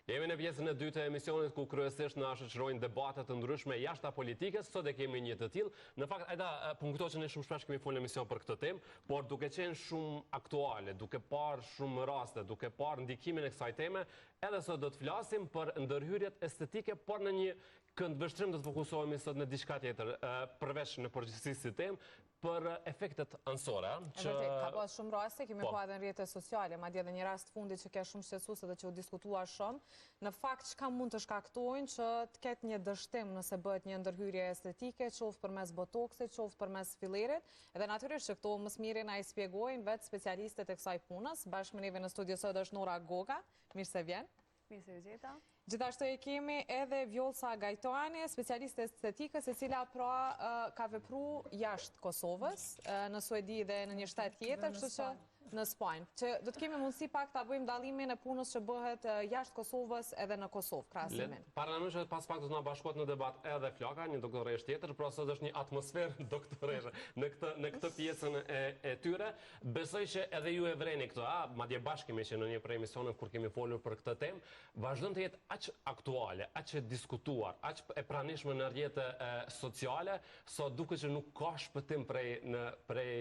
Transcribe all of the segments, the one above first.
Jemi në pjesën e dytë të emisionit ku kryesisht na shoqërojnë debate të ndryshme jashtë politikës, sot e kemi një të tillë. Në fakt, Aida, po më kujtohet që ne shumë shpesh kemi folur në emision për këtë temë, por duke qenë shumë aktuale, duke parë shumë raste, duke parë ndikimin e kësaj teme, edhe sot do të flasim për ndërhyrjet estetike, por në një këndvështrim do të fokusohemi sot në diçka tjetër, përveç në përgjithësi si temë, për efektet anësore, që... Vërtet, ka pas shumë raste, kemi po. pa edhe në rrjetet sociale, madje edhe një rast fundit që ke shumë shqetësues edhe që u diskutua shumë, në fakt çka mund të shkaktojnë që të ketë një dështim nëse bëhet një ndërhyrje estetike, qoftë përmes botoksit, qoftë përmes fillerit, edhe natyrisht që këto më së miri na i spjegojnë vetë specialistet e kësaj punës, bashkë me neve në studio sot është Nora Goga, mirë se vjen. Mirë se ju gjeta. Gjithashtu e kemi edhe Vjollca Gajtani, specialiste estetikës, e cila pra ka vepru jashtë Kosovës, në Suedi dhe në një shtet tjetër, kështu që në Spanjë. Që do të kemi mundësi pak ta bëjmë dallimin e punës që bëhet jashtë Kosovës edhe në Kosovë, krahasimin. Paralajmëroj që pas pak do të na bashkohet në debat edhe Flaka, një doktoreshë tjetër, pra sot është një atmosferë doktoreshë në këtë në këtë pjesën e e tyre. Besoj që edhe ju e vreni këtë, a, madje bashkë kemi qenë në një prej emisioneve kur kemi folur për këtë temë, vazhdon të jetë aq aktuale, aq e diskutuar, aq e pranishme në rrjete sociale, sa duket që nuk ka shpëtim prej në prej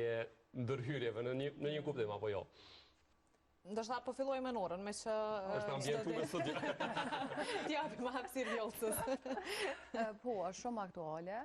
ndërhyrjeve në një në një kuptim apo jo. Ndoshta po filloj me Norën, me që... është ambientu me studio. T'i japim hapësirë Vjollcës. Po, është shumë aktuale.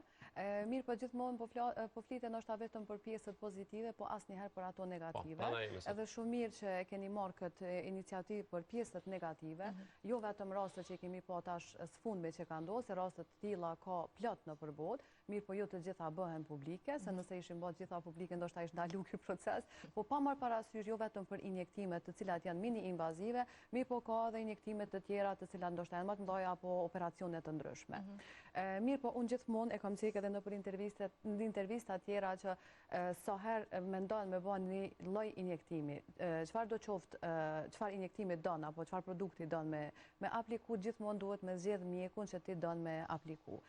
Mirë, po gjithmonë po, po flitet ndoshta vetëm për pjesët pozitive, po asnjëherë për ato po, negative. Edhe shumë mirë që e keni marrë këtë iniciativë për pjesët negative, mhm. jo vetëm rastet që kemi pa tash së fundmi që ka ndodhur, se rastet të tilla ka plot nëpër botë, mirë po jo të gjitha bëhen publike, se mhm. nëse ishin bërë gjitha publike, ndoshta ish ndalu ky proces, po pa marrë parasysh jo vetëm për injektimet të cilat janë mini-invazive, mirë po ka edhe injektime të tjera të cilat ndoshta janë më të mëdha apo operacione të ndryshme. Mhm. Mirë, po unë gjithmonë e kam cekë edhe nëpër në intervista tjera që sa herë mendon me bë një lloj injektimi, çfarë do qoftë, çfarë injektimi don apo çfarë produkti don me me apliku, gjithmonë duhet me zgjedh mjekun që ti don me apliku.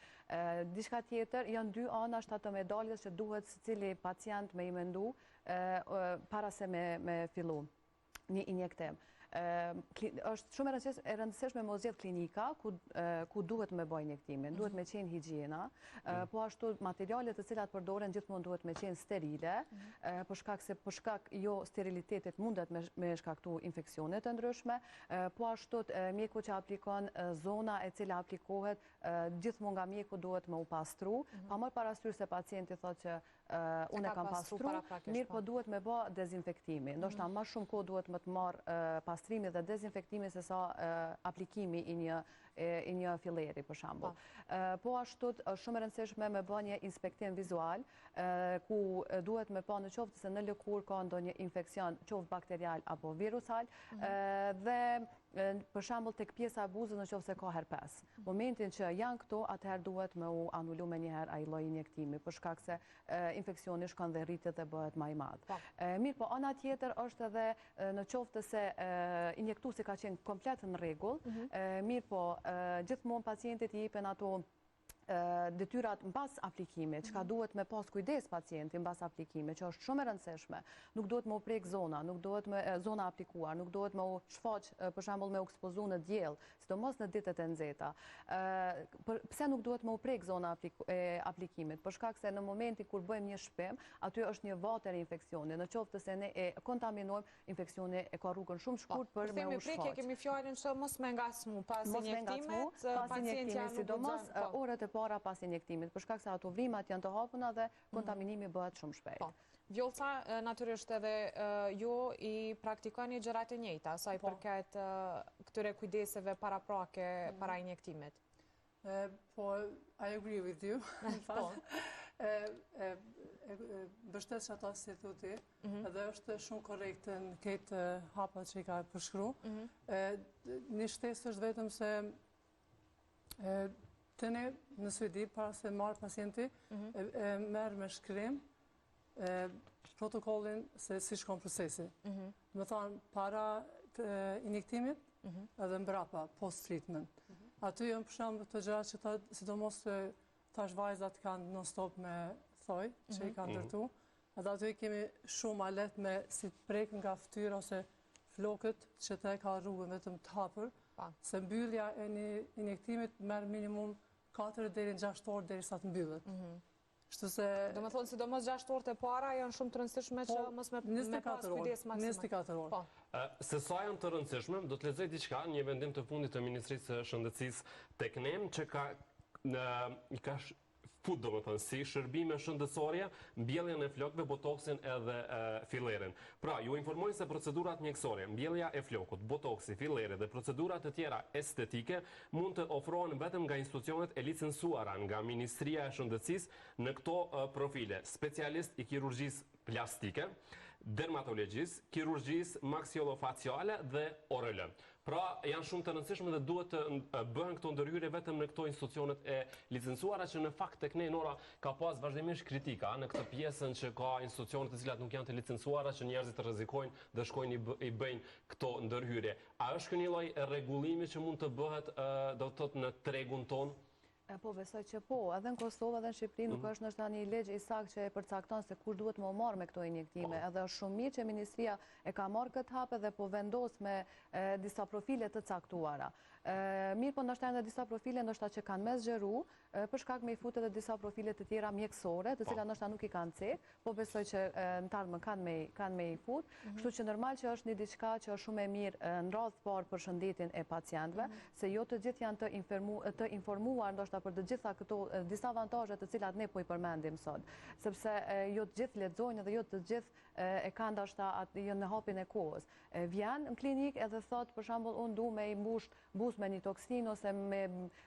Diçka tjetër, janë dy anash të medaljes që duhet secili pacient me i mendu para se me me fillu. një injektim. Është shumë e rëndësishme me zgjedh klinika ku, ku duhet me bë injektimin, duhet me qenë higjiena, mhm. po ashtu materialet të cilat përdoren gjithmonë duhet me qenë sterile, mhm. për shkak se për shkak jo sterilitetit mundet me, me shkaktu infeksione të ndryshme, po ashtu mjeku që aplikon zona e cila aplikohet, gjithmonë nga mjeku duhet me u pastru, mhm. pa marrë parasysh se pacienti thotë që unë e kam pastru, mirë po, po duhet me ba dezinfektimi. Ndoshta mm. ma shumë kohë duhet me të marrë pastrimi dhe dezinfektimi se sa aplikimi i një i një filleri, për shembull. Po. Po ashtu, është shumë e rëndësishme me ba një inspektim vizual, ku duhet me pa në qoftë se në lëkurë ka ndonjë infekcion, qoftë bakterial apo virusal, mhm. dhe për shembull tek pjesa e buzës në qoftë se ka herpes. Momentin që janë këto, atëherë duhet me u anulu menjëherë ai lloj injektimi, për shkak se infeksioni shkon dhe rritet dhe bëhet ma i madh. Po. Mirë, po ana tjetër është edhe në qoftë se injektuesi ka qenë komplet në rregull, mhm. mirë po gjithmonë pacientit i jepen ato detyrat mbas aplikimit, çka mhm. duhet me pas kujdes pacienti mbas aplikimit, që është shumë e rëndësishme. Nuk duhet me u prek zona, nuk duhet me zona aplikuar, nuk duhet me u shfaq, për shembull me u ekspozu në diell, sidomos në ditët e nxehta. Për, pse nuk duhet me u prek zona e aplikimit? Për shkak se në momentin kur bëjmë një shpim, aty është një vatër e infeksionit. Në qoftë se ne e kontaminojmë, infeksioni e ka rrugën shumë po, shkurt për me u shfaq. Kur kemi fjalën që mos me ngacmu pas injektimit, pas injektimit, sidomos po. orët e para pas injektimit, për shkak se ato vrimat janë të hapuna dhe mhm. kontaminimi bëhet shumë shpejt. Po. Vjollca, natyrisht edhe ju i praktikoni gjërat e njëjta, sa i po. përket këtyre kujdeseve paraprake mhm. para injektimit. Po, I agree with you. Po. Mbështes që ata si thu ti, mhm. edhe është shumë korrekte në këtë hapat që i ka përshkru. Mhm. Një shtesë është vetëm se te ne në Suedi, para se marrë pacienti, mhm. e merr me shkrim protokollin se si shkon procesi. Me thonë, para injektimit edhe mbrapa, post treatment. Aty janë për shembull të gjëra që ta, sidomos të tash vajzat kanë non-stop me thoj, që i kanë ndërtu, edhe aty i kemi shumë alet me si të prek nga fytyra ose flokët që të e ka rrugën vetëm të hapur, po. Po. Se mbyllja e një injektimit merr minimum 4 deri në 6 orë derisa të mbyllet. Mhm. Kështu se... Domethënë, sidomos 6 orët e para janë shumë të rëndësishme që po, mos me, me pas kujdes maksimal. 24 orë. Po. Se sa janë të rëndësishme, do të lexoj diçka, një vendim të fundit të Ministrisë së Shëndetësisë tek ne, që ka në, i ka fut, domethënë, si shërbime shëndetësore, mbjelljen e flokëve, botoksin edhe e, fillerin. Pra, ju informojnë se procedurat mjekësore, mbjellja e flokut, botoksi, filleri dhe procedurat e tjera estetike mund të ofrohen vetëm nga institucionet e licencuara nga Ministria e Shëndetësisë në këto profile, specialist i kirurgjisë plastike, dermatologjisë, kirurgjisë maksilofaciale dhe ORL. Pra, janë shumë të rëndësishme dhe duhet të bëhen këto ndërhyrje vetëm në këto institucionet e licencuara që në fakt tek ne Nora ka pas vazhdimisht kritika në këtë pjesën që ka institucione të cilat nuk janë të licencuara që njerëzit rrezikojnë dhe shkojnë i bëjnë këto ndërhyrje. A është ky një lloj rregullimi që mund të bëhet do të thotë në tregun tonë? Po, besoj që po, edhe në Kosovë edhe në Shqipëri nuk mhm. është ndoshta një ligj i saktë që e përcakton se kush duhet me u marrë me këto injektime. Po. Edhe është shumë mirë që ministria e ka marrë këtë hap edhe po vendos me disa profile të caktuara. Mirëpo ndoshta edhe disa profile ndoshta që kanë me zgjeru, për shkak me i fut edhe disa profile të tjera mjekësore, të po. cilat ndoshta nuk i kanë cek, po besoj që në të ardhmen kanë me kanë me i fut, mhm. kështu që normal që është një diçka që është shumë e mirë në radhë të parë për shëndetin e pacientëve, mhm. se jo të gjithë janë të informu, të informuar ndoshta për të gjitha këto disa avantazhe të cilat ne po i përmendim sot, sepse jo të gjithë lexojnë dhe jo të gjithë e kanë ndoshta atë jo në hapin e kohës. Vjen në klinikë edhe thotë për shembull unë du me i mbush buzë me një toksinë ose me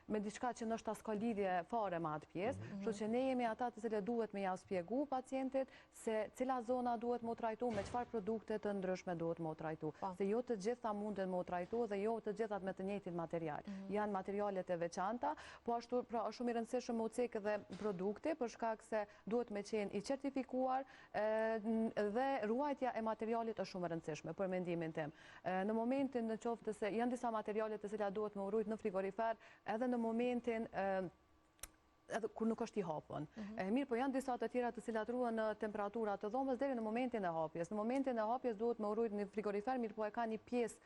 me diçka që ndoshta s'ka lidhje fare me atë pjesë, mhm. kështu që ne jemi ata të cilët duhet me ja spjegu pacientit se cila zona duhet me u trajtu, me çfarë produkte të ndryshme duhet me u trajtu. Po. Se jo të gjitha munden me u trajtu dhe jo të gjithat me të njëjtin material. Mhm. Janë materialet e veçanta, po ashtu pra është shumë i rëndësishëm me u cek edhe produkti për shkak se duhet me qenë i certifikuar dhe ruajtja e materialit është shumë e rëndësishme për mendimin tim. Në momentin në qoftë se janë disa materiale të cilat duhet me u rujt në frigorifer edhe në momentin edhe kur nuk është i hapun. Mhm. Mirëpo janë disa të tjera të cilat ruhen në temperatura të dhomës deri në momentin e hapjes. Në momentin e hapjes duhet me u rujt në frigorifer, mirëpo e ka një pjesë,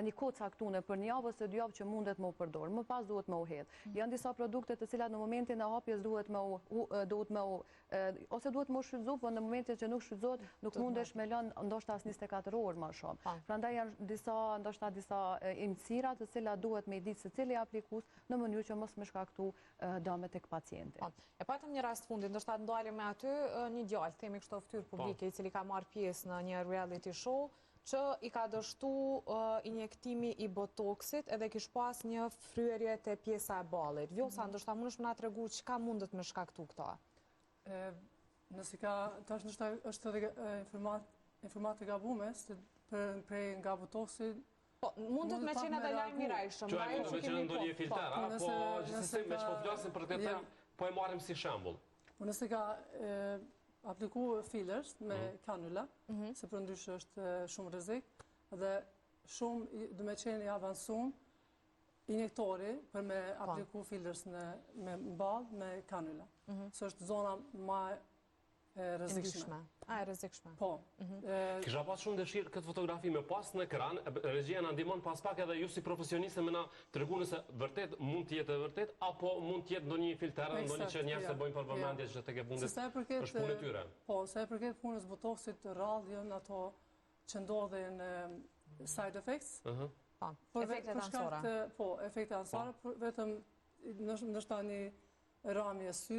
një kohë caktune për një javë ose dy javë që mundet me u përdor. Më pas duhet me u hedh. Mhm. Janë disa produkte të cilat në momentin e hapjes duhet me u duhet me u ose duhet me u shfrytëzu, po në momentin që nuk shfrytëzohet, nuk mundesh me lënë ndoshta as 24 orë më shumë. Po. Prandaj janë disa ndoshta disa imtësira të cilat duhet me i ditë secili aplikues në mënyrë që mos me shkaktu dëme tek pacienti. Po. E patëm një rast fundit, ndoshta ndalemi aty, një djalë, themi kështu fytyrë po. publike, i cili ka marrë pjesë në një reality show, që i ka dështu injektimi i botoksit edhe kish pas një fryrje te pjesa e ballit. Vjosa, mhm. ndoshta mundesh me na tregu çka mundet me shkaktu këto? Nëse ka, tash ndoshta është edhe informatë e gabume, se prej nga botoksi, Po, mundet me qenë edhe lajm i rrejshëm. Që mundet me qenë ndonjë po. filter, a? Po, gjithsesi, meqë po flasim për këtë temë, po e marrim si shembull. Po, nëse ka apliku fillers me mhm. kanula, mhm. se përndryshe është shumë rrezik, dhe shumë do me qenë i avansum injektori për me po. apliku fillers në me ballë me kanula. Mhm. Se është zona ma e rrezikshme. A, e rrezikshme. Po. Mhm. Kisha pas shumë dëshirë këtë fotografi me pas në ekran, regjia na ndihmon pas pak edhe ju si profesioniste me na tregu nëse vërtet mund të jetë e vërtet apo mund të jetë ndonjë filter, ndonjë që njerëzit e bëjnë për vëmendje që tek e fundit është punë e tyre. Po, sa i përket punës botoksit rrallë janë ato që ndodhin side effects. Po, efektet anësore. Po, efekte anësore, po. vetëm ndoshta një ramje sy,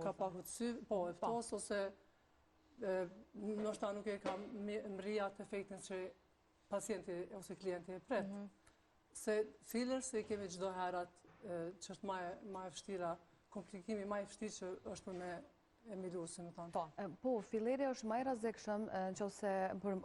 kapakut sy, po, e ptos, ose ndoshta nuk e ka mrri atë efektin që pacienti ose klienti e pret. Mhm. Se fillers e kemi çdo herë atë që është ma e vështira, komplikimi ma i vështirë që është për me e milu, si me thonë. Po, po filleri është ma i rrezikshëm në qoftë se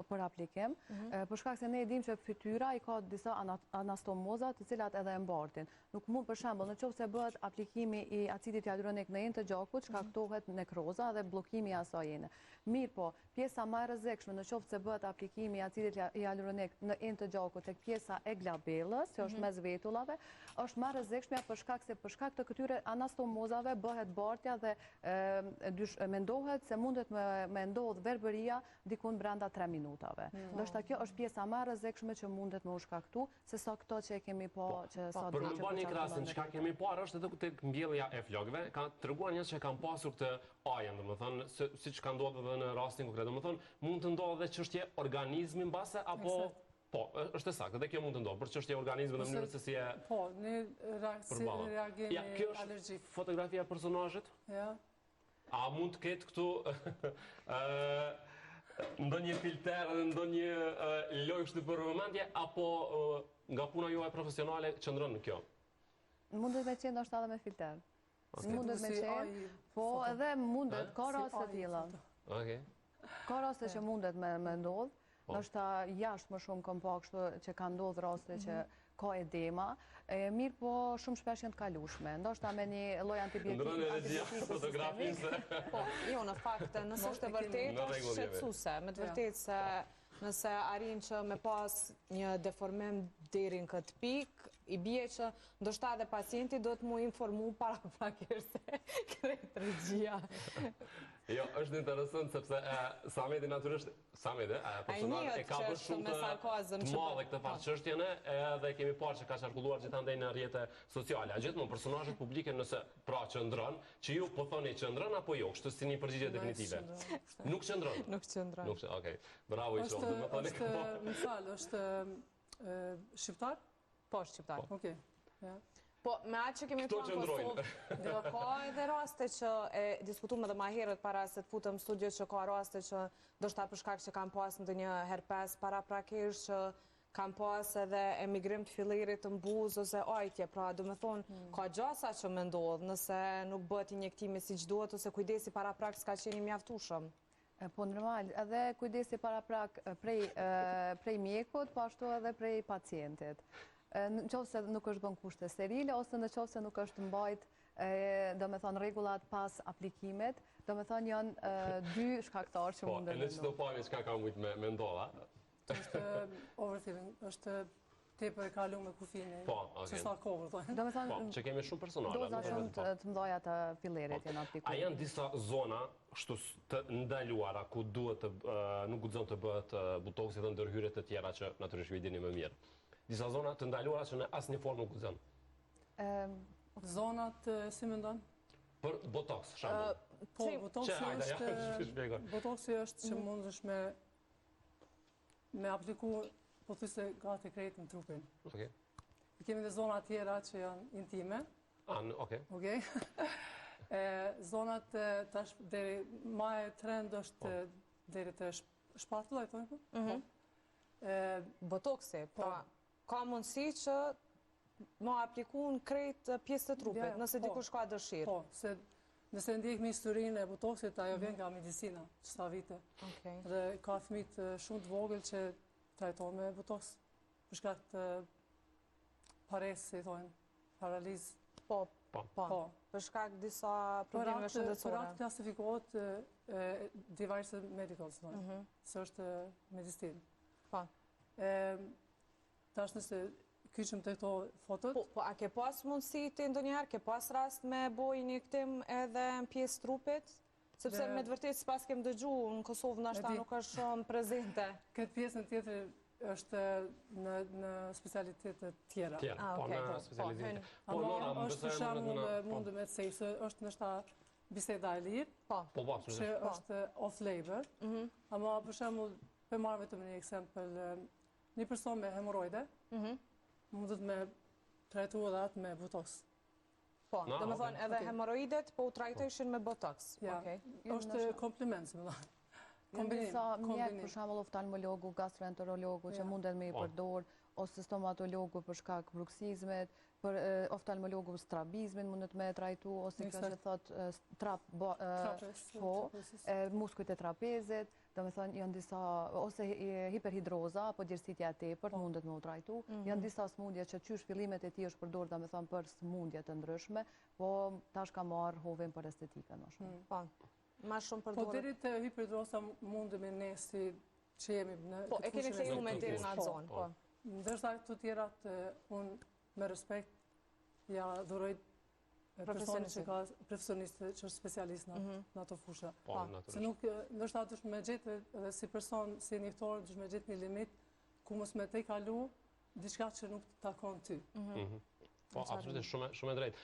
për aplikim, mhm. për shkak se ne e dim që fytyra i ka disa anastomoza të cilat edhe e mbartin. Nuk mund për shembull, në qoftë se bëhet aplikimi i acidit hialuronik në enë të gjakut, mhm. shkaktohet nekroza dhe bllokimi i asaj ene. Mirëpo, pjesa më e rrezikshme në qoftë se bëhet aplikimi i acidit hialuronik në enë të gjakut tek pjesa e glabellës, që është mhm. mes vetullave, është më e rrezikshmja për shkak se për shkak të këtyre anastomozave bëhet bartja dhe Mendohet se mundet me ndodhë verbëria dikun brenda 3 minutave. Mm. Ndoshta kjo është pjesa më e rrezikshme që mundet me u shkaktu, se sa këto që e kemi pa po, që sa Për me ba një krahasim, çka kemi parë është edhe tek mbjellja e flokëve, ka treguar njerëz që kanë pasur këtë ajën, domethënë, siç ka ndodhur edhe në rastin konkret, domethënë, mund të ndodhë edhe çështje organizmi mbase apo Po, është e saktë, edhe kjo mund të ndodhë, për çështje organizmi dhe mënyrën se si e Po, një reagim ja, kjo është alergjik. Fotografia e personazhit? Ja. A mund të ketë këtu ndonjë filter dhe ndonjë lojë kështu për vëmendje apo nga puna juaj profesionale qëndron kjo? Mundet me qenë ndoshta edhe me filter. Okay. Mundet me qenë, po edhe mundet, ka raste të tilla. Okej. Ka raste që mundet me, me ndodhë, po. ndoshta jashtë më shumë kom pa kështu që ka ndodhë raste që mhm. ka edema, e, mirëpo shumë shpesh janë të kalushme, ndoshta me një lloj antibiotiku sistemik. Po, jo, në fakt, nëse është e vërtetë, është shqetësuese, me të vërtetë se nëse arrin që me pas një deformim deri në këtë pikë, i bie që ndoshta edhe pacienti duhet m'u informu paraprakisht se krejt regjia. Jo, është interesant sepse e, Samedi natyrisht, Samedi, e, personazh e ka bërë shumë të, të madhe këtë farë çështjen edhe kemi parë që ka qarkulluar gjithandej në rrjete sociale. A gjithmonë personazhet publike nëse pra qëndron, që ju po thoni qëndron apo jo, kështu si një përgjigje definitive. Nuk qëndron. Nuk qëndron. Nuk qëndron, okej. Bravo i qoftë, domethënë. Është, më fal, është shqiptar? Po, shqiptar. Po. Okej. Ja. Po, me atë që kemi pa në Kosovë, dhe ka edhe raste që e diskutum edhe ma herët para se të futem studio që ka raste që ndoshta për shkak që kanë pas ndonjë herpes paraprakisht që kanë pas edhe emigrim të fillerit në buzë ose ajtje, pra domethonë, mm. ka gjasa që me ndodhë nëse nuk bëhet injektimi siç duhet ose kujdesi paraprak s'ka qenë i mjaftueshëm. Po normal, edhe kujdesi paraprak prej, prej mjekut, po ashtu edhe prej pacientit. Në qoftë se nuk është bën kushte sterile, ose në qoftë se nuk është mbajt, domethonë, rregullat pas aplikimit, domethonë, janë dy shkaktarë që po, mundën me ndodhë. Po, e në qëto pamje çka ka mujtë me, me ndodhë, Është overfilling, është tepër e kalu me kufini. Po, okej. Që sa kohë, thonë. Domethonë, po, që kemi shumë personale. Doza shumë po. të mëdhaja të fillerit po. janë aplikuar. A janë disa zona kështu të ndaluara ku duhet të nuk guxon të bëhet botoksi dhe ndërhyrje të tjera që natyrisht ju i dini më mirë. Disa zona të ndaluara që në asnjë formë nuk guxon. Zonat si mendon? Për botox, shembull. Po, botoksi është botoksi është që mhm. mundesh me me apliku pothuajse gati krejt në trupin. Okej. I kemi dhe zona tjera që janë intime. A, okej. Okej. Zonat tash deri, ma e trend është po. deri te shpatulla, i thonë po? Mhm. Botoksi, po. pra, ka mundësi që me apliku në krejt pjesë të trupit, nëse po. dikush ka dëshirë. Po, se nëse ndjekim historinë e botoksit, ajo vjen nga medicina, që sa vite. Dhe ka fëmijë shumë të vogël që trajtohen me botoks, për shkak të paresë, si thonë, paralizë. Po, po, po, po. Për shkak disa problemeve shëndetësore. Për atë klasifikohet device medical, si thonë, mhm. se është medicinë. Po. Tash nëse kyçem te këto fotot. Po, po, a ke pas mundësi ti ndonjëherë, ke pas rast me bo injektim edhe në pjesë trupit? Sepse me të vërtetë s'paskem dëgju, në Kosovë ndoshta nuk është shumë prezente. Këtë pjesën tjetër është në, në specialitete tjera. Tjera, ah, po, në po, specialitete. Po, Nora, më është për shembull mundë me të sej, se është ndoshta biseda e lirë, po. Po, po, që është off-label, mhm. ama për shembull, po marr vetëm një ekzempel, Një person me hemorroide, mhm. mundet me trajtu edhe atë me botox. Po, domethonë edhe hemorroidet, po u trajtojshin me botox. Ja, është kompliment, si me thonë. Kombinim, disa mjekë, për shembull oftalmologu, gastroenterologu, që mundet me i po. përdor, ose stomatologu për shkak bruksizmit, për oftalmologu strabizmin mundet me trajtu, ose kjo që thot trap, po, muskujt e trapezit, Domethonë, janë disa, ose hiperhidroza, apo djersitja e tepërt, po. mundet me u trajtu. Mhm. Janë disa smundje që qysh fillimet e tij është përdorë, domethonë, për smundje të ndryshme, po tash ka marrë hovin për estetikën, më shumë. Mm. Po, ma shumë përdorë. Po, deri te hiperhidroza mundemi ne si që jemi në Po, e keni leju me deri në atë zonë, po. Ndërsa këto tjerat, unë me respekt, ja dhuroj. personi që ka profesionist që është specialist në mhm. ato fusha. Po, po. natyrisht. Se nuk, ndoshta duhesh me gjetë edhe si person, si injektor, duhesh me gjetë një limit ku mos me tejkalu diçka që nuk të takon ty. Mhm. Mhm. Po, absolutisht, shumë, shumë e drejtë.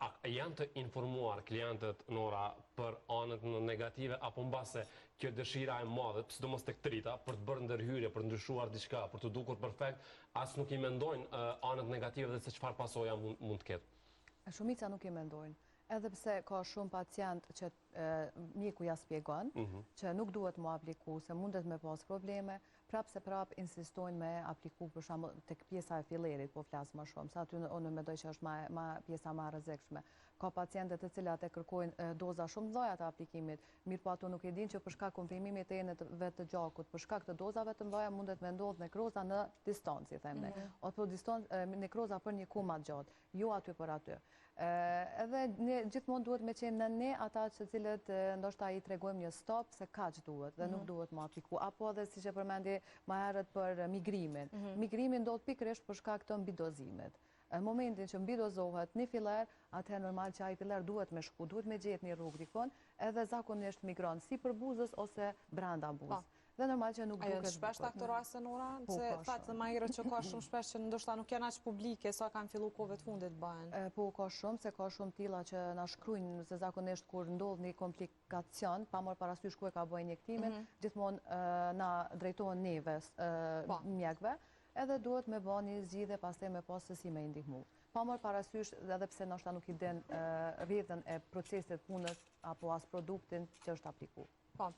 A janë të informuar klientët Nora për anët negative, apo mbase kjo dëshira e madhe, sidomos tek të rinjtë, për të bërë ndërhyrje, për të ndryshuar diçka, për t'u dukur perfekt, as nuk i mendojnë anët negative dhe se çfarë pasoja mund, mund të ketë? Shumica nuk i mendojnë. Edhe pse ka shumë pacient që mjeku ja spjegon, mhm. që nuk duhet mu apliku, se mundet me pas probleme, prapë se prapë insistojnë me apliku për shembull tek pjesa e fillerit, po flas më shumë, se aty unë mendoj që është ma, pjesa ma e rrezikshme. Ka paciente të cilat e kërkojnë doza shumë të mëdha të aplikimit, mirëpo ato nuk e dinë që për shkak komprimimit të enëve të gjakut, për shkak të dozave të mëdha mundet me ndodhë nekroza në distancë, i them ne. Mhm. Apo nekroza për një kohë më gjatë, jo aty për aty. Edhe ne gjithmonë duhet me qenë në ne ata që cilët ndoshta i tregojmë një stop se kaq duhet dhe nuk mhm. duhet më apliku. Apo edhe siç e përmendi ma herët për migrimin. Mhm. Migrimi ndodh pikërisht për shkak të mbidozimit. Në momentin që mbidozohet një filler, atëherë normal që ai filler duhet me shku, duhet me gjetë një rrugë dikun, edhe zakonisht migron si për buzës ose brenda buzës. Po. Dhe normal që nuk duket bukur. A janë shpesh këto raste Nora? Po, Se thatë dhe ma herët që ka shumë shpesh që ndoshta nuk janë aq publike sa kanë fillu kohëve të fundit bëhen. Po, ka shumë, se ka shumë tilla që na shkrujnë se zakonisht kur ndodh një komplikacion, pa marrë parasysh ku e ka bë injektimin, mhm. gjithmonë na drejtohen neve, po. mjekëve, edhe duhet me ba një zgjidhje pastaj me pas se si me i ndihmu. Pa marrë parasysh edhe pse ndoshta nuk i din rrjedhën e procesit punës apo as produktin që është apliku. Po.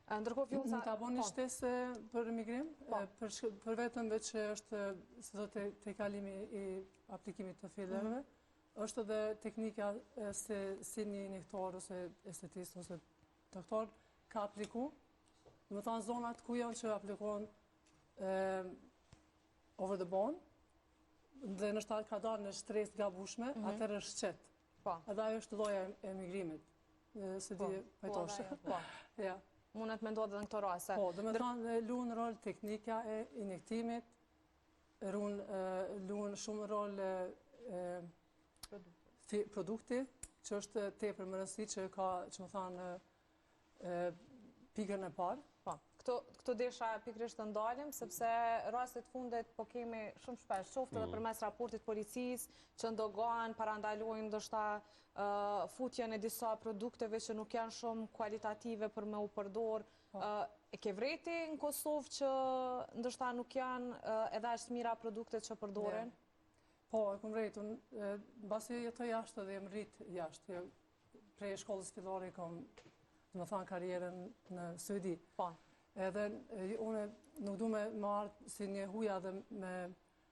Ndërkohë Vjollca... Mund ta bo një po. shtesë për migrim? Po. Për vetëm veç që është, si do të tejkalimi i aplikimit të fillerëve, mhm. është edhe teknika se si një injektor ose estetist ose doktor ka apliku. Domethanë zonat ku janë që aplikohen over the bone, dhe ndoshta ka dalë në shtresë gabushme, mhm. atëherë është qetë. Po. Edhe ajo është lloja e migrimit. Se di po, pajtosh. Po, po. Ja. Mundet me ndodhë edhe në këto raste. Po, domethanë, luan rol teknika e injektimit, luan shumë rol produkti, që është tepër me rëndësi që ka, që me thanë, pikën e parë. Po, këtu desha pikërisht të ndalim, sepse rastet fundit po kemi shumë shpesh, qoftë edhe mm. përmes raportit policisë, që në doganë, parandalojnë ndoshta futjen e disa produkteve që nuk janë shumë kualitative për me u përdor. Po. E ke vrejt ti në Kosovë që ndoshta nuk janë edhe aq të mira produktet që përdoren? Po, e kom vrejt, unë, mbasi jetoj jashtë edhe jem rrit jashtë, prej shkollës fillore kom, domethanë, karrierën në Suedi. Po. Edhe unë nuk du me marrë si një huja dhe me...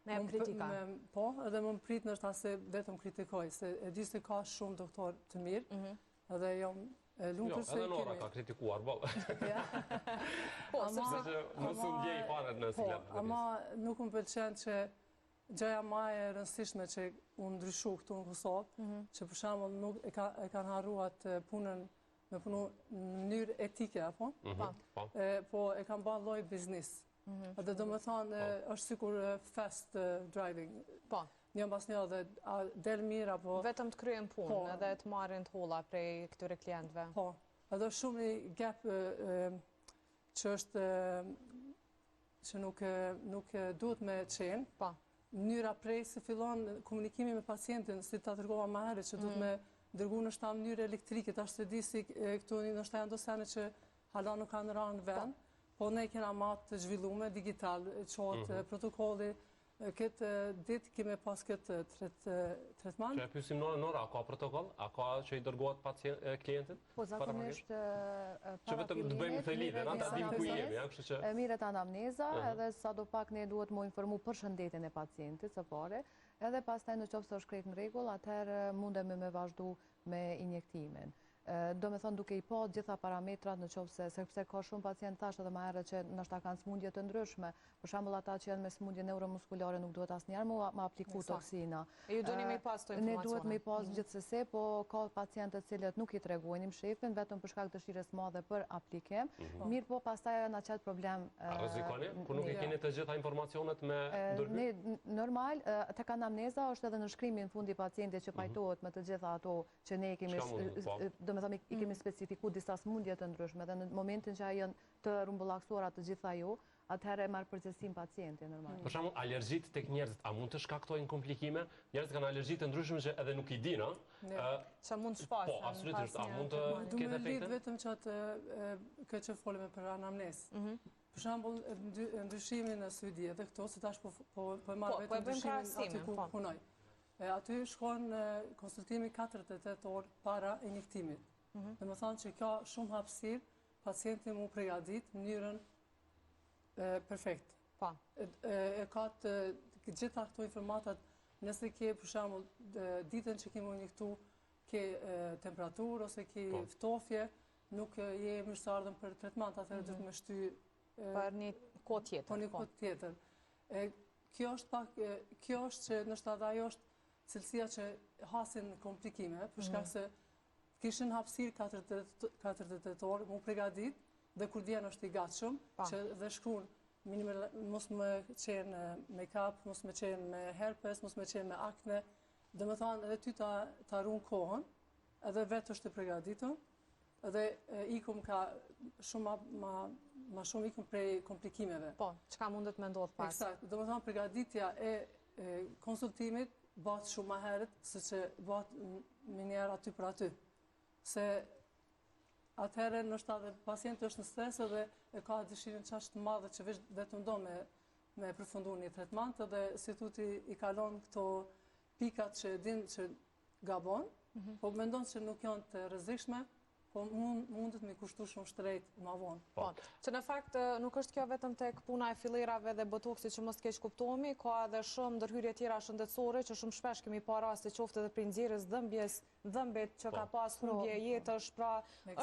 Me kritika. Po, edhe më më prit ndoshta se vetëm kritikoj, se e di se ka shumë doktor të mirë, mhm. edhe jam e lumtur jo, se edhe Nora ka kritikuar, bo. Po, sepse mos u ndjej fare në po, siklet. Po, ama nuk më pëlqen që Gjëja ma e rëndësishme që u ndryshu këtu në Kosovë, mhm. që për shembull nuk e, ka, e kanë harru atë punën me punu në mënyrë etike, apo? Mhm, po. po. E, po e kanë ba lloj biznis. Mm -hmm. Dhe domethanë, po. është sikur fast driving. Po. Një mbas një dhe a del mirë, apo... Vetëm të kryejnë punë po. edhe të marrin të holla prej këtyre klientëve. Po. Edhe shumë një gap që është që nuk, nuk duhet me qenë. Po. Mënyra prej se fillon komunikimi me pacientin, si ta tregova ma herët, që duhet mm. me dërgu ndoshta mënyrë elektrike, tash s'e di si këtu ndoshta janë do sene që hala nuk kanë ra në vend, po. po ne kena ma të zhvillume digital, qohet mm -hmm. protokolli, Këtë ditë kemi pas këtë tretman. Që e pyesim Nora, Nora, a ka protokoll? A ka që i dërgohet pacient, klientit? Po, zakonisht Që vetëm të bëjmë të lidhen, ta dim ku jemi, ja, kështu që... Merret anamneza, edhe sado pak ne duhet mu informu për shëndetin e pacientit, së pari, edhe pastaj në qoftë se është krejt në rregull, atëherë mundemi me vazhdu me injektimin. Domethënë duke i pa gjitha parametrat në qoftë se, sepse ka shumë pacientë thashë edhe ma herët që ndoshta kanë smundje të ndryshme. Për shembull ata që janë me smundje neuromuskulare nuk duhet asnjëherë me apliku toksina. E ju doni me i pas këto informacione? Ne duhet me i pas mhm. gjithsesi, po ka pacientë të cilët nuk i tregojnë, i mshefin vetëm për shkak dëshirës madhe për aplikim. Mhm. Mirëpo pastaj ajo na qet problem. A rrezikoni? Kur nuk i keni të gjitha informacionet me ndërhy? Ne, normal, tek anamneza është edhe nënshkrimi në fund i pacientit që mhm. pajtohet me të gjitha ato që ne i kemi, po. domethënë, i kemi mm. specifiku disa smundje të ndryshme dhe në momentin që janë të rrumbullaksuara të gjitha jo, atëherë e marr përgjegjësinë pacienti, normal. Për shembull, alergjitë tek njerëzit, a mund të shkaktojnë komplikime? Njerëzit kanë alergji të ndryshme që edhe nuk i dinë, a? Që mund të shfaqen. Po, absolutisht, a mund të ketë efekte? Du me lidh vetëm që atë këtë që folëm për anamnezë. Mhm. Për shembull, ndryshimi në Suedi edhe këto, se tash po, po, po e marr po, vetëm ndryshimin aty ku punoj. E aty shkon konsultimi 48 orë para injektimit. Mm Domethanë që ka shumë hapësirë, pacienti mu pregadit në mënyrën perfekt. Pa. Po. E, ka të gjitha këto informatat, nëse ke, për shembull, ditën që ke mu injektu, ke temperaturë ose ke po. ftofje, nuk je e mirëseardhun për tretman, atëherë mm -hmm. duhet me shty... Për një kohë tjetër. Për një po. kohë tjetër. E, kjo është pak, kjo është që ndoshta edhe ajo është cilësia që hasin komplikime, për shkak mhm. se kishin hapësirë 48 orë, mu pregadit, dhe kur vjen është i gatshëm, që dhe shkruan mos me qenë make-up, mos me qenë me herpes, mos me qenë me akne, domethanë edhe ty ta, ta run kohën, edhe vetë është e pregaditun, Dhe ikum ka shumë ma, ma shumë ikum prej komplikimeve. Po, çka mundet me ndodhë pas? Eksakt, domethanë pregaditja e, e konsultimit bëhet shumë ma herët, se që bëhet menjëherë aty për aty. Se atëherë ndoshta edhe pacienti është në stres edhe e ka dëshirën qaq të madhe që veç vetëm do me, me përfundu një tretman edhe si thu ti i kalon këto pikat që din që gabon, mhm. po mendon se nuk janë të rrezikshme, po mundet me kushtu shumë shtrejt ma vonë. Po, që në fakt nuk është kjo vetëm tek puna e fillerave dhe botoksit që mos të keqkuptohemi, ka edhe shumë ndërhyrje tjera shëndetësore që shumë shpesh kemi pa raste qoftë edhe prej nxjerrjes dhëmbjes, dhëmbit që ka po. pas humbje po. jetësh, pra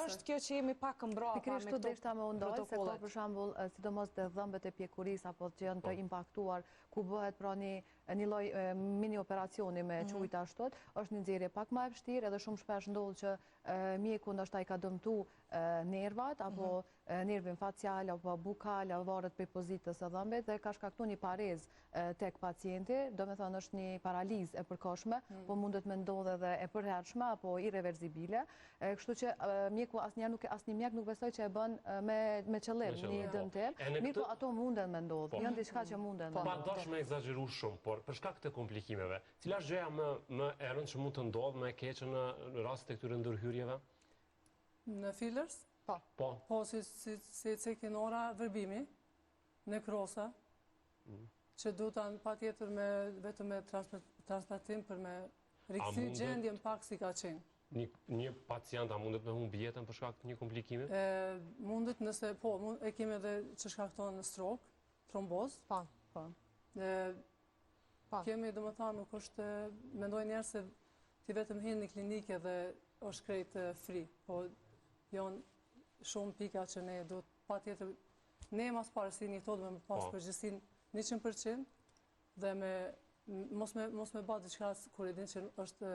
është kjo që jemi pak mbrapa me këto Pikërisht deshta me u ndalë, se ka për shembull, sidomos te dhëmbët e pjekurisë apo që janë të po. impaktuar, ku bëhet pra një një lloj mini operacioni me mhm. qujt ashtu, është një nxjerrje pak ma e vështirë edhe shumë shpesh ndodh që mjeku ndoshta i ka dëmtu nervat apo mhm. nervin facial apo bukal, apo varet prej pozitës së dhëmbit dhe ka shkaktu një parezë tek pacienti, domethanë është një paralizë e përkohshme, mhm. po mundet me ndodhë edhe e përhershme apo irreverzibile, kështu që mjeku asnjëherë nuk asnjë mjek nuk besoj që e bën me me qëllim një po. dëmtim. Mirëpo ato munden me ndodhë, po. janë diçka që munden me ndodhë. Pa dashur me ekzagjeru shumë, por për shkak të komplikimeve, cila është gjëja më më e rëndë që mund të ndodhë më e keqe në rastet e këtyre ndërhyrjeve? Në fillers? Po. Po. Po si si si e ceki Nora vërbimi, nekroza. Mm. Që duhet patjetër me vetëm me transplantim për me rikthy gjendjen pak si ka qenë. Një, një pacient a mundet me humb jetën për shkak të një komplikimi? E, mundet nëse, po, mund, e kemi edhe që shkakton stroke, trombozë. Po, po. E, po. Kemi, domethanë, nuk është, mendojnë njerëz se ti vetëm hin në klinikë dhe është krejt free, po janë shumë pika që ne duhet patjetër, ne mas pari si një thotë me pas po. përgjegjësinë 100% dhe me mos me mos me ba diçka kur e din që është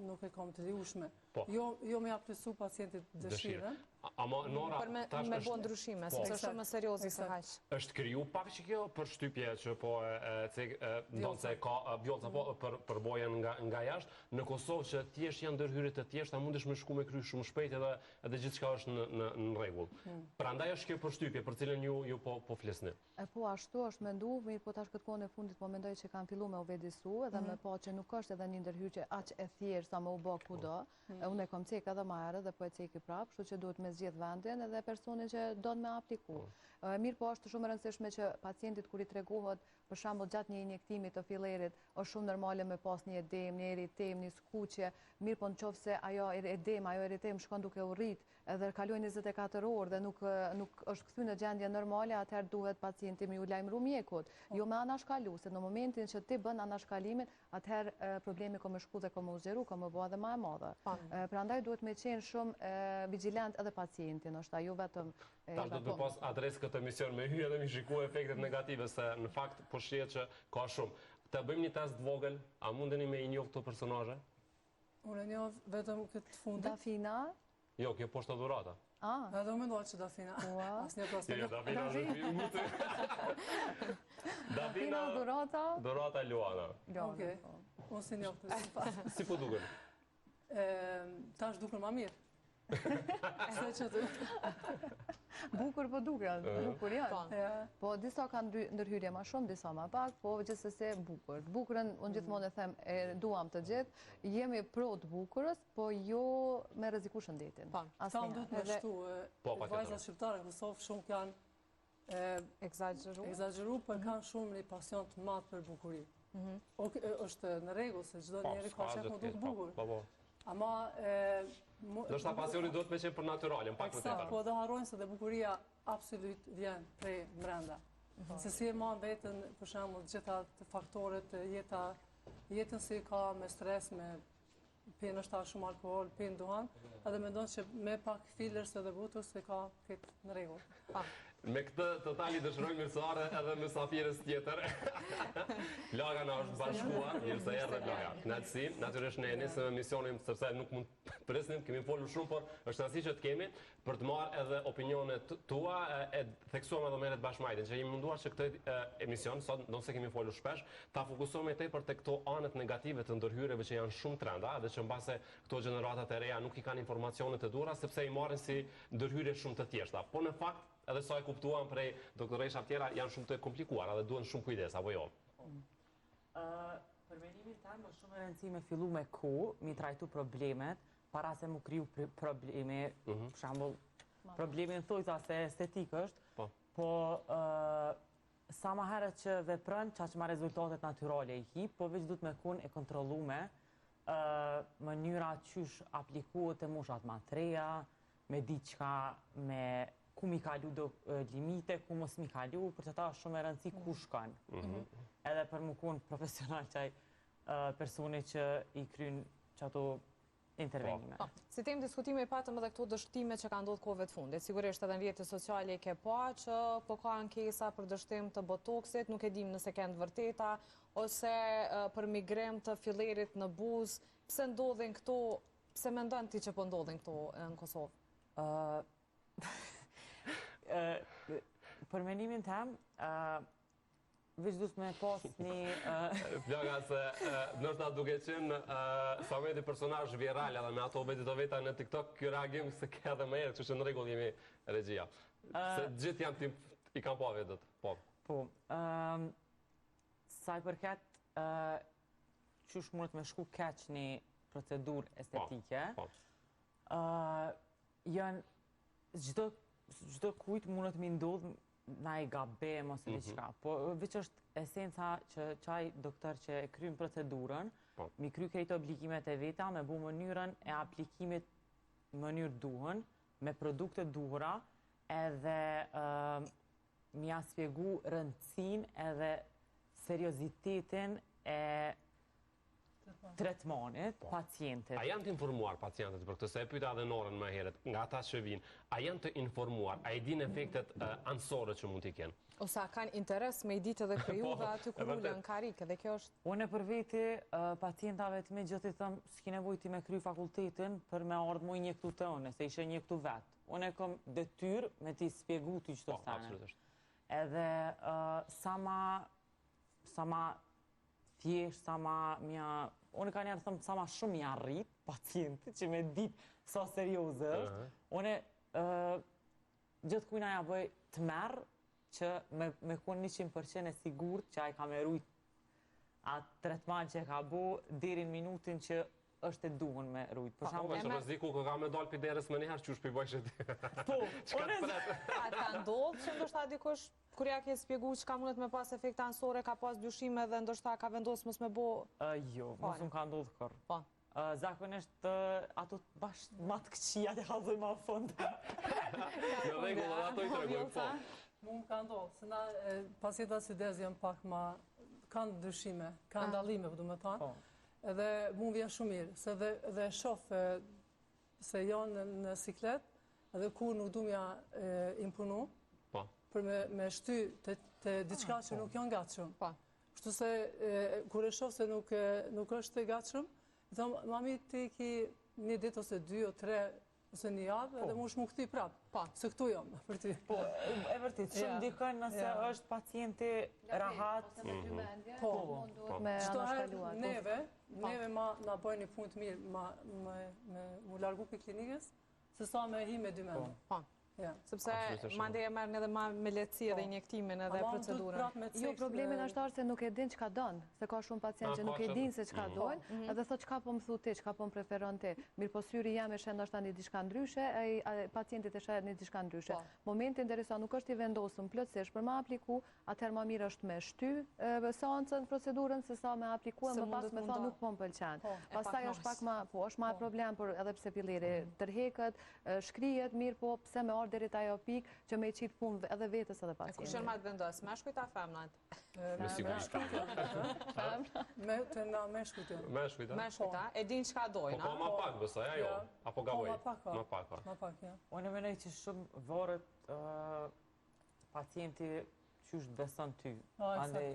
nuk e kam të lejushme. Po. Jo jo me ja plotësu pacientit dëshirën. Ama Nora për me, tash me bo ndryshime, po. sepse është shumë më serioze se kaq. Është kriju pak që kjo përshtypje që po e, e, cek, e, ndonëse ka Vjollca po për përvojën nga nga jashtë, në Kosovë që thjesht janë ndërhyrje të thjeshta, mundesh me shku me kry shumë shpejt edhe edhe gjithçka është në në në rregull. Hmm. Prandaj është kjo përshtypje për cilën ju ju po po flisni. E po ashtu është mendu, mirëpo tash këtë kohën e fundit po mendoj që kanë fillu me u vetëdijesu edhe me mhm. pa që nuk është edhe një ndërhyrje aq e thjeshtë sa me u bë kudo. Mm. Unë e kom cek edhe ma herët dhe po e ceki prapë, kështu që duhet me zgjedh vendin edhe personin që don me apliku. Mm. Mirëpo është shumë e rëndësishme që pacientit kur i tregohet Për shembull, gjatë një injektimi të fillerit, është shumë normale me pas një edemë, një eritemë, një skuqje, mirëpo në qoftë se ajo edemë, ajo eritemë shkon duke u rrit, edhe kalojnë 24 orë dhe nuk, nuk është kthy në gjendje normale, atëherë duhet pacienti me ju lajmëru mjekut. Po. Jo me anashkalu, se në momentin që ti bën anashkalimin, atëherë problemi ka me shku dhe ka me u zgjeru, ka me u bo edhe ma e madhe. Po. Prandaj duhet me qenë shumë vigjilent edhe pacienti, ndoshta jo vetëm Tash do të pas adresë këtë emision me hy edhe me shiku efektet negative, se në fakt po shihet që ka shumë. Të bëjmë një test të vogël, a mundeni me i njohë këto personazhe? Unë e njoh vetëm këtë të fundit. Dafina? Jo, kjo poshtë Dhurata. Ah. Edhe unë mendova që Dafina. Asnjë pas Jo, Dafina është i mutë. Dafina, Dhurata? Dhurata Luana. Luana. Okej. Po. Unë s'i njoh të si pas. Si po duken? Tash duken ma mirë. Se që të... Bukur po duken, bukur janë. Po. Po, disa kanë ndërhyrje ma shumë, disa ma pak, po gjithsesi bukur. Bukurën, unë gjithmonë e them, e duam të gjithë, jemi pro të bukurës, po jo me rreziku shëndetin. Po, sa më duhet me shtu, po, vajzat shqiptare në Kosovë shumë kanë Ekzagjeru. Ekzagjeru, po mhm. kanë shumë një pasion të madh për bukuri. Mhm. është në rregull, se çdo po, njeri ka qejf m'u duk bukur. Po, po. Ama... Ndoshta pasioni duhet me qenë për naturalen, pak më tepër. Po dhe harrojnë se dhe bukuria absolut vjen prej mrenda. Mhm. Se si e ma veten, për shembull, gjitha të faktorët, jeta, jetën si ka me stres, me pin ndoshta shumë alkohol, pin duhan, edhe mendon që me pak fillers edhe botox e ka këtë në rregull. Me këtë total i dëshiroj mirëseardhje edhe mysafires tjetër. Flaka na është bashkuar, mirë se erdhe Flaka. Kënaqësi, natyrisht ne nisëm emisionin sepse nuk mund të prisnim, kemi folur shumë, por është rëndësi që të kemi për të marrë edhe opinionet tua, e theksuam edhe më herët bashkë me Ajdin, që jemi munduar që këtë emision, sot, ndonëse kemi folur shpesh, ta fokusojmë tepër te këto anët negative të ndërhyrjeve që janë shumë trenda, dhe që mbase këto gjeneratat e reja nuk i kanë informacionet e duhura, sepse i marrin si ndërhyrje shumë të thjeshta. Po në fakt, edhe sa e kuptuam prej doktoreshave tjera, janë shumë të komplikuara dhe duhen shumë kujdes, apo jo? Për mendimin tem, është shumë e rëndësi me fillu me kohë, mi trajtu problemet, para se mu kriju problemi, mhm. për shembull, problemi në thojza se estetik është, po, po sa ma herët që vepron, qaq ma rezultatet naturale i ki, po veç duhet me kun e kontrollume, mënyra qysh aplikohet te moshat ma t'reja, me di çka me ku mi kalu do limite, ku mos mi kalu, për qata është shumë e rëndësi ku shkon. Mhm. Edhe për mu kun profesional qaj personi që i kryn qato intervenime. Po. Si temë diskutimi patëm edhe këto dështime që ka ndodhë kohëve të fundit. Sigurisht edhe në rrjetet sociale ke pa që po ka ankesa për dështim të botoksit, nuk e dim nëse kenë të vërteta, ose për migrim të fillerit në buzë. Pse ndodhin këto, pse mendon ti që po ndodhin këto në Kosovë? Për mendimin tem, Veç duhet me pas një... Flaka se ndoshta duke qenë Sameti personazh viral edhe me ato videot e veta në TikTok, kjo reagim se ke edhe më herë, kështu që në rregull jemi regjia. Se gjithë janë tim, i kam pa videot, po. Po, sa i përket qysh mundet me shku keq një procedurë po, estetike, po. janë çdo, çdo kujt mundet me ndodhë naj gabim ose mhm. diçka. Po veç është esenca që qaj doktor që e kryn procedurën, po. mi kry krejt obligimet e veta, me bu mënyrën e aplikimit në mënyrë duhun, me produkte duhura, edhe mi ja spjegu rëndësinë edhe seriozitetin e tretmanit, po. pacientit. A janë të informuar pacientët për këtë? Se e pyta edhe Norën më herët, nga ata që vinë, a janë të informuar, a i dinë efektet anësore që mund t'i kenë? Ose a kanë interes me i ditë edhe prej juve po, aty kur ulen në karrige, dhe kjo është... Unë për veti, pacientave të mi gjithë i them, s'ki nevojë ti me kry fakultetin për me ardhë mu injektu te unë, se ishe injektu vetë. Unë e kom detyrë me t'i spjegu ty qëto po, sene. Edhe sa ma, sa ma thjesht sa ma mja... Unë ka njerë thëmë sa ma shumë ja rrit pacientit që me dit sa serioze është. Unë gjithë kujna ja bëj tmerr që me, me konë 100% e sigurt që ai ka me rujt atë tretman që e ka bo deri në minutin që është e duhun me rujt. Për shembull, po, rreziku ka ka me dalë pi derës menjëherë qysh pi bojshe ti. Po, Çka të pret? A ka ndodhë që ndoshta dikush. Kur ja ke spjegu çka mundet me pas efekte anësore, ka pas dyshime dhe ndoshta ka vendosë mos me bo... Jo, mos më ka ndodhë kurrë. Po. Zakonisht ato bash ma të këqija të kallzoj ma në fund. Në rregull, edhe ato i tregojmë, po. Mu më ka ndodhë, se na pacientat suedez janë pak ma, kanë dyshime, kanë ah. dallime, po du me thanë. Po. Edhe mu më vjen shumë mirë, se dhe, dhe shof se janë në siklet, edhe kur nuk du m'ja imponu, po. për me, me shty te, te diçka ah, që po. nuk janë gatshëm. Po. Kështu se, kur e shof se nuk, nuk është e gatshëm, i thom, mami ti ki një ditë ose dy o tre ose një javë, edhe po. mush m'u kthy prapë. Po. Se këtu jam, për ty. Po, e vërtet, shumë ndikon nëse është pacienti rahat. Ose me dy mhm. mendje, po, po. me anashkaluar. Neve, neve ma na bëjnë një punë të mirë, ma, me, me, mu largu prej klinikës, se sa me hi me dy mendje. Po. Sepse mandej e merrni edhe ma me lehtësi edhe po. injektimin edhe procedurën. Jo, problemin është arë se nuk e din çka don, se ka shumë pacient që nuk e din se çka mhm. dojnë, mhm. edhe thot çka po më thu ti, çka po më preferon ti. Mirëpo syri jem e sheh ndoshta një diçka ndryshe, e pacientit e sheh një diçka ndryshe. Po. Momentin derisa nuk është i vendosur plotësisht për me apliku, atëherë ma mirë është me shty seancën, procedurën, se sa me apliku e më pas me thonë nuk po më pëlqen. Po, Pastaj është pak ma, po, është ma po. problem, por edhe pse filleri mhm. tërheket, shkrihet, mirë po pse me ardhë deri te ajo pikë që me i qitë punë edhe vetës edhe pacientit. E kush janë ma të vendosë, meshkujt a femnat? Me siguri femnat. Me të na meshkujt. Meshkujt, a? Meshkujt, a? E din çka dojnë, a? Po, po, ma pak, besoj, ajo, apo gaboj? Po, ma pak, ma pak, ma pak, ja. Unë mendoj që shumë varet pacienti qysh të beson ty. Po, Andaj,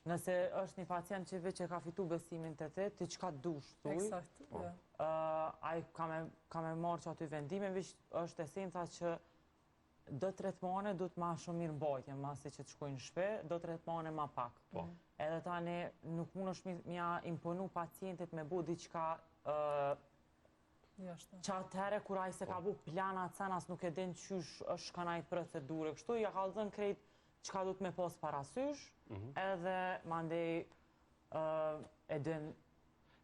nëse është një pacient që veç e ka fitu besimin te ti, ti çka dush, thuj. Eksakt, po. Ai ka me, ka me marrë që aty vendime, veç është esenca që do tretmane do të ma shumë mirëmbajtje, masi që të shkojnë në shpi, do tretmane ma pak. Po. Edhe tani nuk mundesh m'ja imponu pacientit me bo diçka Që atëherë kur ai s'e ka po. bu plan atë sen, as nuk e din qysh është shkon ai procedure, kështu ja kallzon krejt çka duhet me pas parasysh, mhm. edhe mandej e din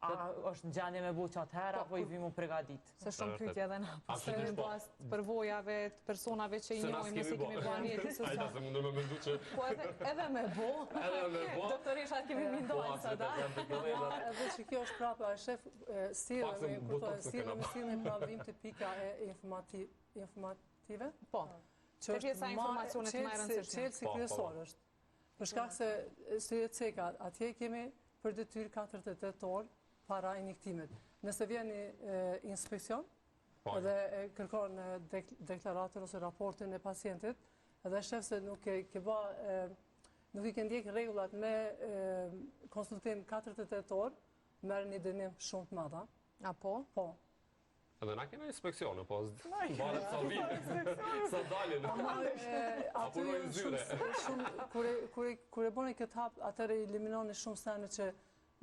a është në gjendje me bu që atëherë, po, apo i vi mu pregadit. Se shumë pyetje edhe na, po se në bazë të përvojave, të personave që i njohim, nëse kemi bo një jetë social. Ajta se mundë me mendu që... Po edhe, edhe me bo. Edhe me bo. Doktoreshat kemi mi po, ndojnë sot, a? Edhe që kjo është prapë, a shef, sillemi, kur thonë sillemi, sillemi, pra vim te pika e informative. Po. Që është pjesa e informacionit më e rëndësishme. Çelësi po, po. kryesor është. Për shkak se si e ceka, atje kemi për detyrë 48 orë para injektimit. Nëse vjen një inspekcion po, dhe kërkon deklaratën ose raportin e pacientit, dhe shef se nuk e ke ba, nuk i ke ndjek rregullat me konsultim 48 orë, merr një dënim shumë të madh. A po? Po. Edhe na kena inspekcione, po varet sa vinë, sa dalin, a punojnë zyre. Kur e bëni këtë hap, atëherë eliminoni shumë sene që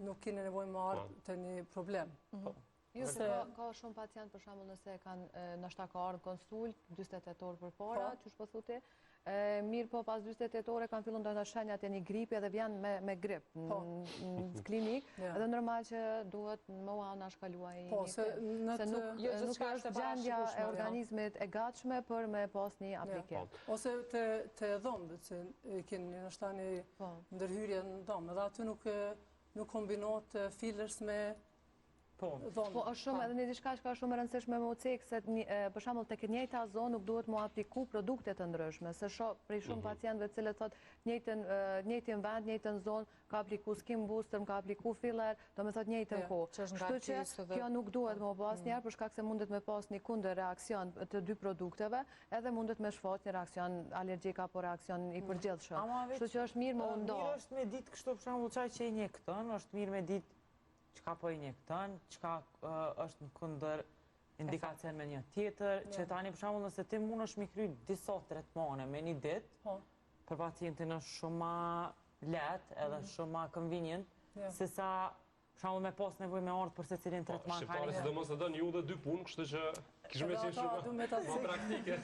nuk keni nevojë me ardhë po. te një problem. Mhm. Po. Jo, se ka shumë pacient, për shembull, nëse kanë ndoshta ka ardhë konsult, 48 orë përpara, po. qysh po thu ti, Mirë po pas 48 ore kanë fillu ndoshta shenjat e një gripi edhe vjen me, me grip po. në klinikë, edhe normal që duhet me u anashkalu ai po, se, në se nuk, jo, nuk është gjendja e organizmit e gatshme për me pas një aplikim. Po. Ose te, te dhëmbët, që keni ndoshta një po. ndërhyrje në dhëmbë, edhe aty nuk, nuk kombinohet fillers me Po. Po, është shumë edhe një diçka që ka shumë e rëndësishme me u cek se për shembull tek e njëjta zonë nuk duhet mu apliku produkte të ndryshme, se shoh prej shumë mhm. pacientëve të cilët thotë njëjtën njëjtin vend, njëjtën zonë ka apliku skin booster, ka apliku filler, do me thotë njëjtën kohë. Kështu që kjo nuk duhet me u bo asnjëherë për shkak se mundet me pas një kundër reaksion të dy produkteve, edhe mundet me shfaq një reaksion alergjik apo reaksion i mm. përgjithshëm. Kështu që është mirë me u nda. Mirë është me ditë kështu për shembull qaj që injekton, është mirë me ditë çka po injekton, çka është në kundër indikacion me një tjetër, që tani për shembull nëse ti mundesh mi kry disa tretmane me një ditë, po. për pacientin është shumë ma lehtë edhe mm. shumë ma convenient, se sa për shembull me pas nevojë me ardhë për secilin po, tretman. Shqiptari sidomos e don ju dhe dy punë, kështu që kishë me qenë shumë ma praktike.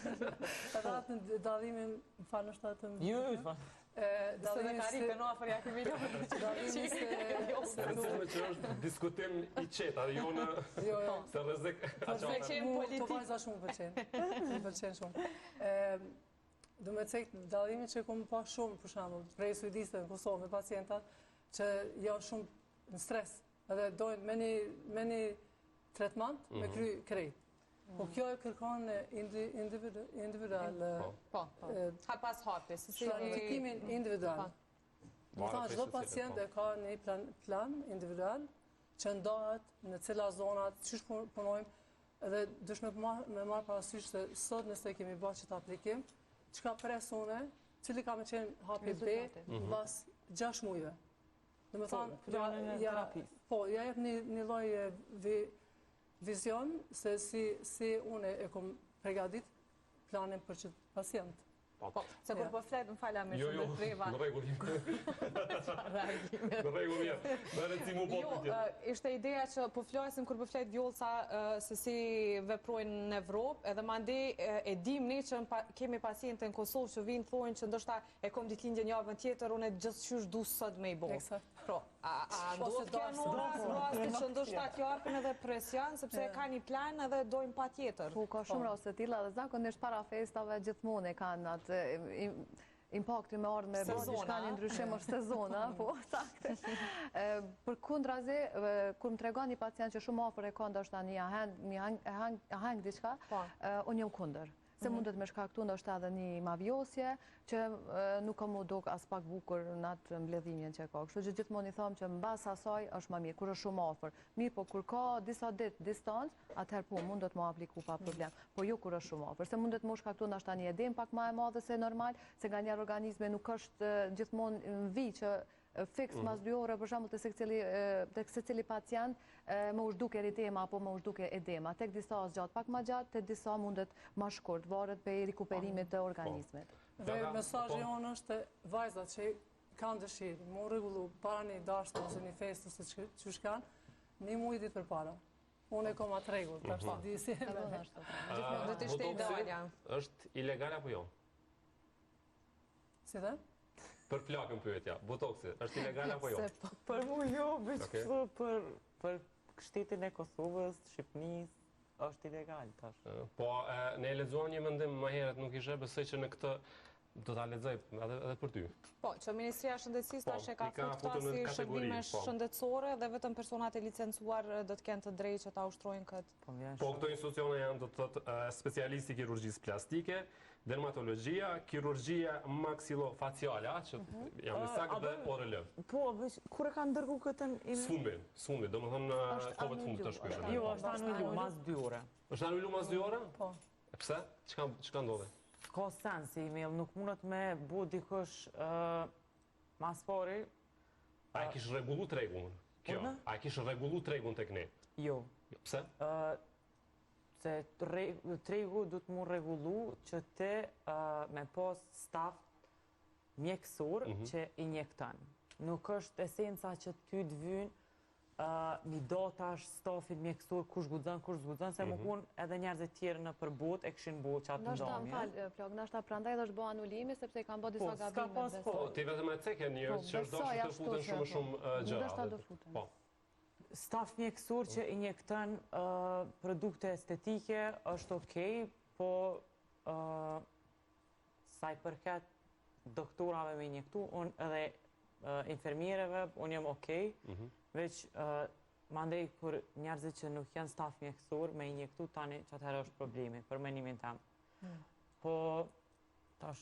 Edhe atë dallimin, më falë është atë... Ju, ju, falë. Se dhe karikën afër ja kemi lënë. Dallimi se... E rëndësishme që është diskutim i qetë, jo në... Jo, jo. Se rrezik... Po se qenë politik. Të vajza shumë pëlqen. Më pëlqen shumë. Du me cek dallimin që kom pa shumë, për shembull, prej suedisë në Kosovë me pacientat që janë shumë në stres edhe dojnë me një, me një tretman me mhm. kry krejt. Po mhm. kjo e kërkon individual. Po, po. po. Hap pas hapi. Planifikimin individual. Po. Domethanë, çdo pacient po. e ka një plan, plan individual që ndahet në cila zonat, qysh punojmë, edhe duhesh me, me marrë parasysh se sot nëse kemi ba qët aplikim, çka pres une, cili ka me qenë hapi B, mhm. mas 6 mujve. Domethanë, po, ja, po, ja jep një, një lloj vizion se si, si une e kom pregadit planin për qët pacient. Po, po, se kur po flet, më fal me jo, jo, ndërpreva. Në rregull. Në rregull, jo. Në rregull, mu po Jo, ishte ideja që po flasim kur po flet Vjollca se si veprojnë në Evropë, edhe mandej e dim ne që kemi pacientë në Kosovë që vijnë thonë që ndoshta e kom ditëlindjen javën tjetër, unë gjithqysh du sot me i bo. Pra, a, a ndodh kjo në raste që ndoshta t'japin edhe presion, sepse ka një plan edhe dojnë patjetër. Po, ka shumë po. raste të tilla dhe zakonisht para festave gjithmonë e kanë atë impakti me ardhë me bo diçka një ndryshim është sezona, po, saktë. Përkundrazi, kur më tregon një pacient që shumë afër e ka ndoshta një aheng, një aheng diçka, po. unë jam kundër. Se mhm. mundet me shkaktu ndoshta edhe një mavijosje, që nuk ka m'u duk aspak bukur në atë mbledhimjen që ka. Kështu që gjithmonë i thom që mbas asaj është ma mirë, kur është shumë afër. Mirëpo, kur ka disa ditë distancë, atëherë po, mundet m'u apliku pa problem. Po jo kur është shumë afër, se mundet m'u shkaktu ndoshta një edemë pak ma e madhe se normal, se nganjëherë organizmi nuk është gjithmonë në vijë që fiks mhm. mas dy ore, për shembull te secili, tek secili pacient, me u zhduk eritema apo me u zhduk edema. Tek disa zgjat pak ma gjatë, te disa mundet ma shkurt, varet prej rikuperimit të organizmit. Po. Dhe mesazhi po. jonë është vajzat që kanë dëshirë, m'u rregullu para një dasme ose një festë ose qysh kanë, një muj ditë përpara. Unë e kom atë rregull, tash të di si e me. Gjithmonë do të ishte idealja. Është ilegal apo jo? Si dhe? Për Flakën pyetja, botoksi, është ilegal apo jo? Se po, për mu jo, veç kështu për, për shtetin e Kosovës, Shqipnisë, është ilegal tash. Po, ne e lexuam një mendim më herët, nuk ishe, besoj që në këtë do ta lexoj edhe edhe për ty. Po, që Ministria e Shëndetësisë po, tash e ka futur këta si shërbime po. shëndetësore dhe vetëm personat e licencuar do të kenë të drejtë që ta ushtrojnë këtë. Po, po këto institucione janë do të thotë specialisti i kirurgjisë plastike, Dermatologjia, kirurgjia maksilofaciale, a që mhm. jam i saktë dhe ORL. Po, veç kur e kanë dërgu këtë në Së fundi, domethënë kohëve të fundit është ky. Jo, është anulu mas 2 ore. Është anulu mas 2 ore? Po. E pse? Çka çka ndodhi? S'ka sens si email, nuk mundet me bo dikush mas pari. A e kish rregullu tregun? Kjo, a e kish rregullu tregun tek ne? Jo. Pse? Se tregu duhet m'u rregullu që ti me pas staf mjekësor mhm. që injekton. Nuk është esenca që ty të vynë mi do tash stafin mjekësor kush guxon, kush s'guxon, se me mhm. kon edhe njerëzit tjerë nëpër botë e kishin bo qatë ndamje. Ndoshta, më fal, Flok, ndoshta prandaj edhe është bo anulimi, sepse i kanë bo disa po, gabime. Po, po, ti vetëm e ceke një, po, që është dashur të futen shumë shumë gjëra. Ndoshta do futen. Po. Staf mjekësor që injekton produkte estetike është okej, po sa i përket doktorave me injektu, unë edhe infermiereve, unë jam okej, mhm. veç mandej kur njerëzit që nuk janë staf mjekësor me injektu tani qatëherë është problemi, për menimin tem. Mm. Po, Tash,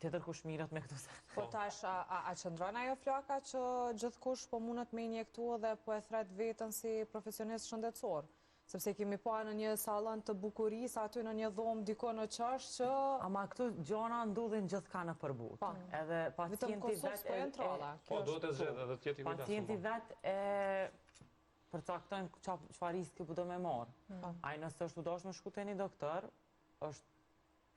tjetër kush mirret me këto sene. Po tash, a, a qëndron ajo Flaka që gjithkush po mundet me injektu dhe po e thret veten si profesionist shëndetësor? Sepse kemi pa në një salon të bukurisë, aty në një dhomë diko në qosh që... Ama këto gjona ndodhin gjithkah nëpër botë. Po. Edhe pacienti vetë... Po janë tralla. Po, duhet të zgjedhë edhe të jetë i kujdesshëm. Pacienti po. vetë e përcakton çfarë riski po do me marrë. Po. Ai nëse është tu dashtë me shku te një doktor, është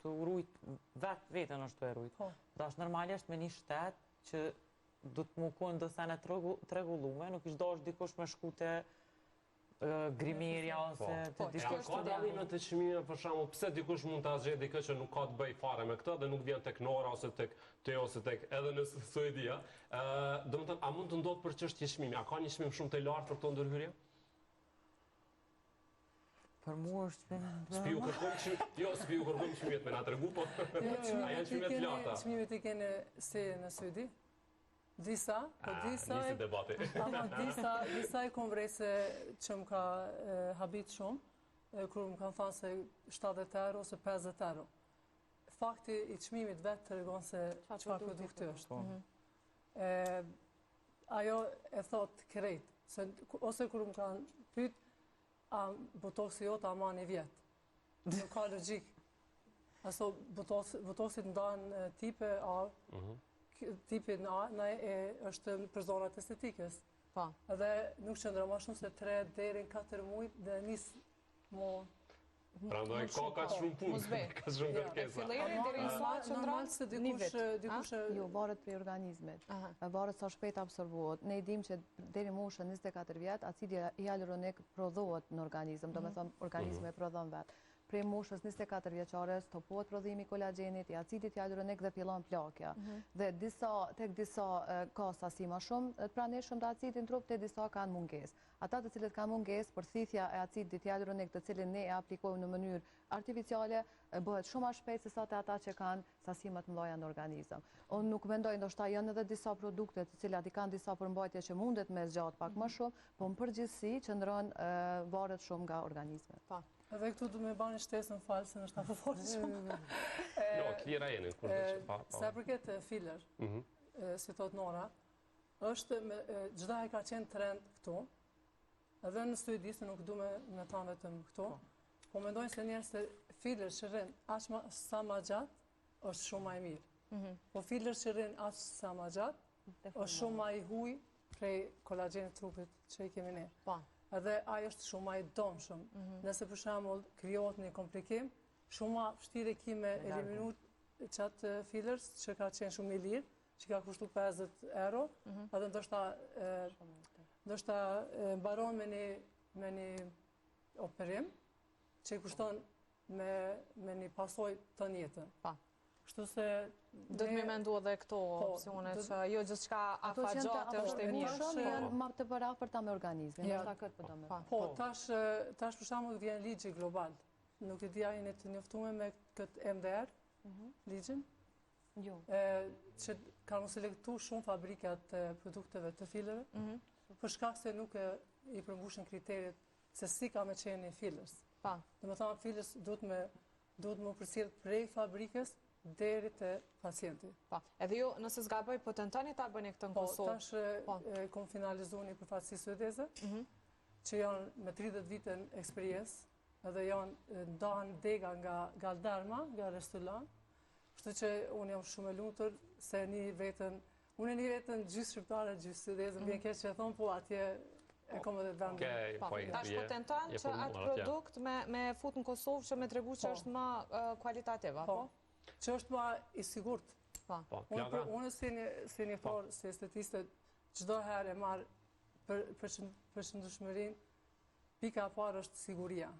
tu rujt, vetë veten është tu e rujt. Po. Tash normalisht me një shtet që do të me konë do sene të rregullume, nuk ish dashtë dikush me shku te grimerja ose po. te po, dikush. Ka dallime të çmimeve për shembull, pse dikush mund ta zgjedhë dikë që nuk ka të bëjë fare me këtë dhe nuk vjen tek Nora ose tek te ose tek edhe në Suedi, ë, domethënë a mund të ndodhë për çështje çmimi? A ka një çmim shumë të lartë për këto ndërhyrje? Për mu është për në S'pi ju kërkojmë që... Jo, s'pi ju kërkojmë çmimet me na tregu, po... Jo, A janë çmimet larta? Çmimet i kene si në Suedi? Disa, po ah, disa... Nisi debati. Ama disa, disa i kom vrejt se që më ka habit shumë, kur më kanë thanë se 70 euro ose 50 euro. Fakti i çmimit vetë tregon se çfarë produkti është. Po. Mhm. Ajo e thot krejt, ose kur më kanë pyt, A botoksi jot a ma një vjet? Nuk ka logjikë. Aso botoksit ndahen tipe A, mhm. tipin A, në e është për zonat estetikës. Po. Dhe nuk qëndron ma shumë se 3 deri në 4 muj dhe nis mo Prandaj ka ka shumë punë, ka shumë kërkesa. Filleri deri në sa qëndron se dikush dikush jo varet prej organizmit. Varet sa shpejt absorbohet. Ne i dimë që deri në moshën 24 vjet acidi hialuronik prodhohet në organizëm, do me mhm. thënë organizmi mhm. e prodhon vetë. Prej moshës 24 vjeçare stopohet prodhimi i kolagjenit, i acidit hialuronik dhe fillon plakja. Mhm. Dhe disa, tek disa ka sasi ma shumë të pranishëm të acidit në trup, te disa kanë mungesë. Ata të cilët kanë mungesë, përthithja e acidit hialuronik të cilin ne e aplikojmë në mënyrë artificiale, bëhet shumë ma shpejt se sa te ata që kanë sasi më të mëdha në organizëm. Unë nuk mendoj, ndoshta janë edhe disa produkte të cilat i kanë disa përmbajtje që mundet me zgjatë pak më mhm. shumë, po në përgjithësi qëndron varet shumë nga organizmi. Po. Edhe këtu du me ba një shtesë më fal, se ndoshta po foli shumë. Jo, klira jeni, kur do që pa. Po. Sa përket filler, mhm. si thot Nora, është çdo e ka qenë trend këtu, edhe në Suedi, se nuk du me, me thanë vetëm këtu, po. Po mendojnë se njerëz se filler që rrin aq ma, sa ma gjatë, është shumë ma i mirë. Mm Po filler që rrin aq sa ma gjatë, është shumë ma i huj prej kolagjenit trupit që i kemi ne. Po. Edhe ai është shumë ma i domshëm. Mm -hmm. Nëse për shembull krijohet një komplikim, shumë ma vështirë e ki me eliminu qatë fillers që ka qenë shumë i lirë, që ka kushtu 50 euro, mm -hmm. edhe ndoshta, ndoshta mbaron me një, me një operim që i kushton me, me një pasojë të jetën. Pa. Po. Kështu se... Do të me mendu edhe këto po, opsione që jo gjithçka afatgjatë është e mirë. Shumë janë ma të përafërta me organizmin, ja. ndoshta këtë po do me. Po, po tash, tash për shembull vjen ligji global. Nuk e di a jeni të njoftume me këtë MDR, mhm. ligjin? Jo. Që kanë u selektu shumë fabrikat e produkteve të fillereve, mhm. për shkak se nuk e, i përmbushin kriteret se si ka me qenë një fillers. Pa. Domethanë, fillers duhet me, duhet me u përcjell prej fabrikës deri te pacienti. Pa. Edhe ju, nëse s'gaboj, po tentoni ta bëni këtë në po, Kosovë? Po, tash po. kom finalizu një përfaqësi suedeze, mhm. që janë me 30 vite në eksperiencë, edhe janë ndahen dega nga Galderma, nga Restylane, kështu që unë jam shumë e lumtur se ni veten Unë e ni veten gjysë shqiptare, gjysë suedeze, më vjen mm. keq që e thonë, po atje e kom edhe vendin. Okej, po, po Tash po tenton që atë produkt me, me fut në Kosovë që me tregu që po. është ma kualitativ, apo? Po, që është ma i sigurt. Po. po unë, unë si një, si një po. si estetiste, çdo herë e marr për, për, për qëndrueshmërinë, pika e parë është siguria,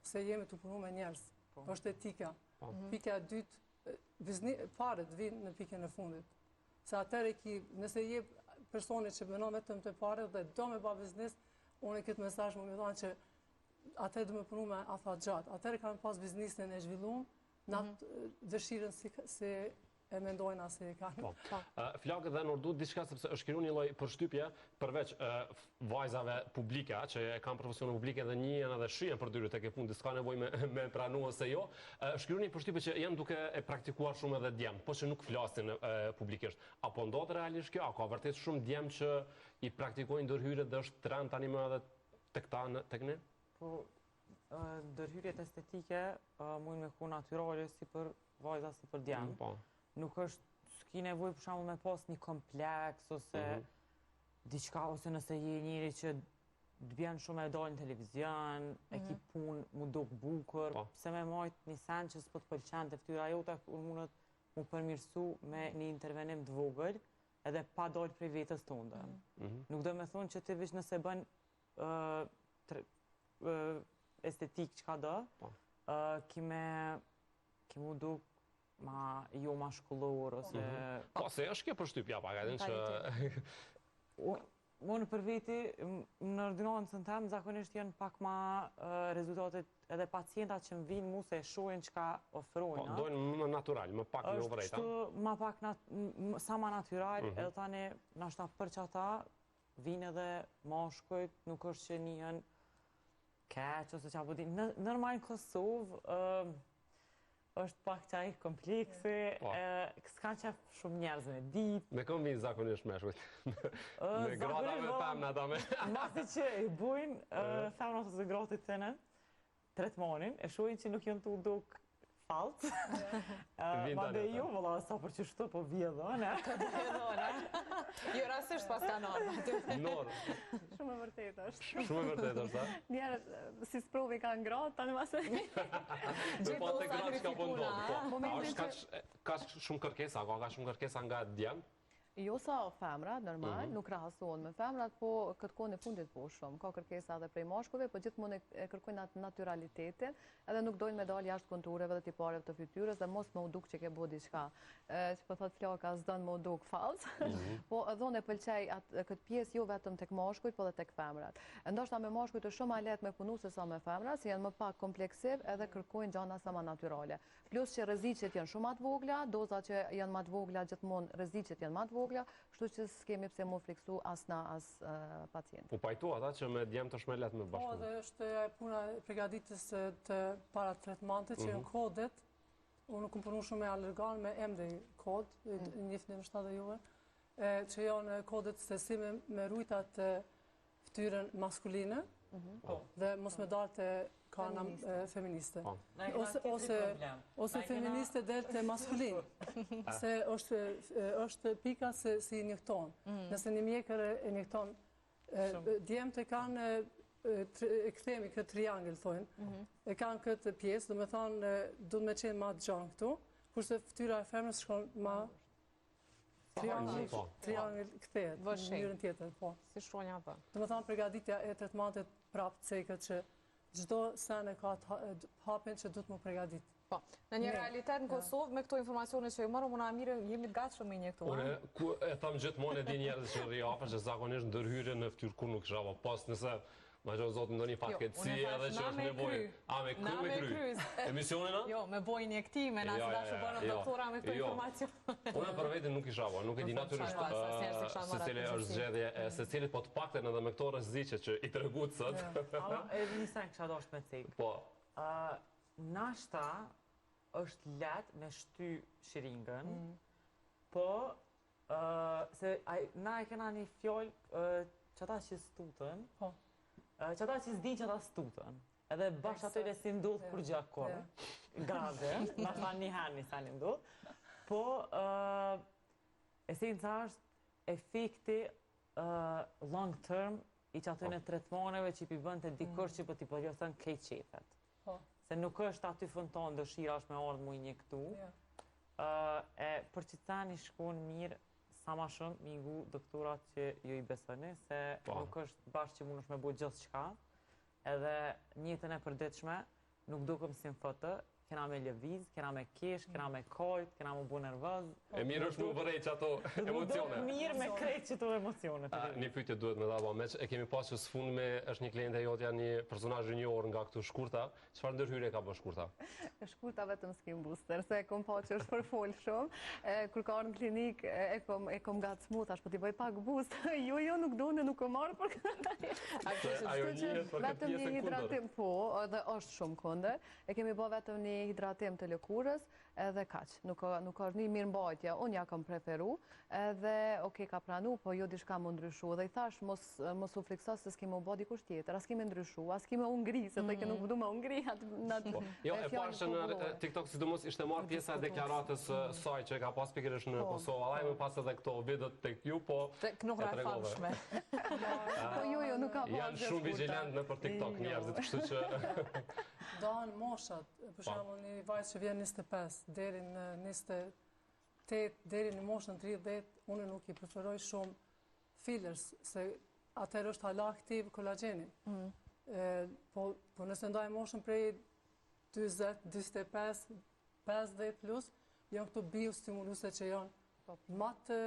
se jemi tu punu me njerëz, po. është etika. Po. Mhm. Pika e dytë, paret vijnë në pikën e fundit. Se atëherë ki, nëse je personi që menon vetëm te paret dhe do me ba biznis, unë e këtë mesazh më me thonë që atëherë do me punu me afat gjatë. Atëherë kanë pas biznisin e zhvillum, në atë mhm. dëshirën si, si e mendojnë ose e kanë. Po. po. Flakë dhe Nordu diçka sepse është kriju një lloj përshtypje përveç vajzave publike që e kanë profesionin publike dhe njihen edhe shihen për dyre tek e fundit s'ka nevojë me, me pranu ose jo, është kriju një përshtypje që janë duke e praktikuar shumë edhe djem, po që nuk flasin publikisht. A po ndodh realisht kjo? A ka vërtet shumë djem që i praktikojnë ndërhyrjet dhe është trend tani më edhe tek ta në tek ne? Po ndërhyrjet estetike mujnë me kon natyrale si për vajza si për djem. Mm, po. Nuk është, s'ki nevojë për shembull me pas një kompleks ose mm -hmm. diçka ose nëse je njeri që të bjen shumë e dalë në televizion, mm -hmm. e ki mhm. punë mu duk bukur, po. pse me majt një sen që s'po të pëlqen te ftyra jote, kur mundet mu përmirësu me një intervenim të vogël, edhe pa dalë prej vetës tënde. Mm -hmm. Nuk do me thonë që ti veç nëse bën estetik çka do, po. ki me ki mu duk ma jo mashkullor ose... Mhm. Po, se është kjo përshtypja pak, edhe që... Unë për veti, në ordinancën tem, zakonisht janë pak ma rezultatet edhe pacientat që më vinë mu se e shohin çka ofrojnë. Po, dojnë më natural, më pak me vrejta. është kështu, ma pak, sa ma natural, mhm. edhe tani, nashta për qata, vinë edhe mashkujt, nuk është që nihen keq, ose qa po di. Normal në Kosovë, është pak qaj kompleksi, po. s'kan qef shumë njerëz me ditë. Me kom vinë zakonisht meshkujt? Me grata me femna ta me... Masi që i bujnë femnat ose gratë e tyne, tretmanin, e shohin që nuk janë tu duk fallc. Ma dhe ju, vëlla, sa për qështu, po vjedhon, e? Po vjedhon, e? Jo, rastisht pas ka norë. Norë. Shumë e vërtetë është. Shumë e vërtetë është, a? Njerëz, si sprovë i kanë gratë, tani masë. Me pa te gratë çka po ndodh, po. A është kaq, kaq shumë kërkesa, ka kaq shumë kërkesa nga djemt? Jo sa femrat, normal, mhm. nuk krahasohen me femrat, po këtë kohën e fundit po shumë. Ka kërkesa edhe prej mashkujve, po gjithmonë e kërkojnë atë naturalitetin, edhe nuk dojnë me dalë jashtë kontureve dhe tipareve të fytyrës dhe mos me u duk që ke bo diçka. Që po thotë Flaka, s'don me u duk fallc. Mhm. Po edhe unë e pëlqej atë këtë pjesë jo vetëm tek mashkujt, po edhe tek femrat. Ndoshta me mashkujt është shumë ma lehtë me punu se sa me femrat, se janë më pak kompleksiv edhe kërkojnë gjana sa ma natyrale. Plus që rreziqet janë shumë ma të vogla, dozat që janë ma të vogla gjithmonë rreziqet janë ma të vogla, kështu që s'kemi pse m'u friksu as na as pacienti. U pajtu ata që me djemtë është më lehtë me bashkëpunu. Po, dhe është e puna e pregaditës të para tretmantit që janë mhm. kodet. Unë kam punu shumë me Allergan, me Emday kod, mm. njifni ndoshta dhe juve, që janë kodet se si me, me rujt atë fytyrën maskuline mhm. po. dhe mos me dalë te kana feministe. Po. Ose, ose, ose feministe del te maskulin. Se është, është pika se si injekton. Mm. Nëse një mjekër e injekton, djemtë e kanë e kthemi këtë triangël, thojnë, mhm. e kanë këtë pjesë, domethanë, duhet me qenë ma të gjanë këtu, kurse fytyra e femrës shkon ma Triangël, po. triangël kthehet në mënyrën tjetër, po. Si shkronja V. Domethanë, pregaditja e tretmantit prapë ceket që çdo sen e ka hapin që duhet m'u pregadit. Po, në një realitet në Kosovë, me këto informacione që i morëm, unë Amir jemi të gatshëm me injektu. Unë, ku e tham gjithmonë e di njerëz që rri afër, që zakonisht ndërhyrje në fytyrë kur nuk isha, po pas nëse Ma që zotë ndonjë jo, fatkeqësi edhe që është nevojë. A, me kry, me kry. Emisionin, a? Jo, me bo injektime, na se da që bënëm jo, doktora me këto jo. informacione. Unë për vete nuk isha, po, nuk e di natyrisht secili është zgjedhje e secilit, po të paktën edhe me këto rreziqe që i tregut sot. Edhe një sen kisha dashtë me cek. Po. Nashta është lehtë me shty shiringën, mm. po Se na e kena një fjalë qata që s'tuten, po. qata që s'din qata s'tuten. Edhe bash atyre s'i ndodh kurgja kurrë, gazi, nashta një herë një sen i ndodh. Po, esenca është efekti long term i qatyne po. tretmaneve që i bën te dikush mm. që po t'i plotëson krejt qefet. Po. Se nuk është aty fënton dëshira është me ardhë mu injektu. E për qit sen ish kon mirë sa ma shumë mi ngu doktorat që ju i besoni, se po. nuk është bash që mundesh me bo gjithçka, edhe n'jetën e përditshme, nuk dukem si në foto, kena me lëviz, kena me kesh, kena me kajt, kena me bo nervoz. E mirë është mu vërejt qato emocione. Mirë me krejt qato emocione. Një pyetje duhet me ta ba, meqë e kemi pas që së fundmi është një kliente jotja një personazh i njohur nga këtu Shkurta, Çfarë ndërhyrje ka bërë Shkurta? Shkurta vetëm skin booster, se e kom pa që është përfol shumë. Kur ka ardhë në klinikë, e kom, e kom ngacmu, thash, po t'i bëj pak boost. jo, jo, nuk do, nuk kom ardhë për këtë. Ajo njihet për këtë pjesën kundër. Hidratim, po, edhe është shumë kundër. E kemi bo vetëm një hidratim të lëkurës, edhe kaq. Nuk, nuk është një mirëmbajtje, unë ja kam preferu, edhe, oke, ka pranu, po jo diçka me ndryshu. Dhe i thash, mos, mos u frikso se s'ki me u bo dikush tjetër, as ki me ndryshu, as ki me u ngri, se mm. nuk du me u ngri atë në atë po. Jo, e pashë në TikTok sidomos ishte marrë pjesa e deklaratës saj që e ka pas pikërisht në po. Kosovë, edhe më pas edhe këto videot tek ju, po Tek nuk e famshme. Po jo, jo, nuk ka pas. Janë shumë vigjilent nëpër TikTok jo. njerëzit, kështu që Dahen moshat, për po. shembull një vajzë që vjen 25 deri në 28 deri në moshën 30, unë nuk i preferoj shumë fillers, se atëherë është hala aktiv kolagjeni. Mm. Po, po nëse ndaj moshën prej 40, 45, 50 plus, janë këto biostimuluse që janë po. ma të,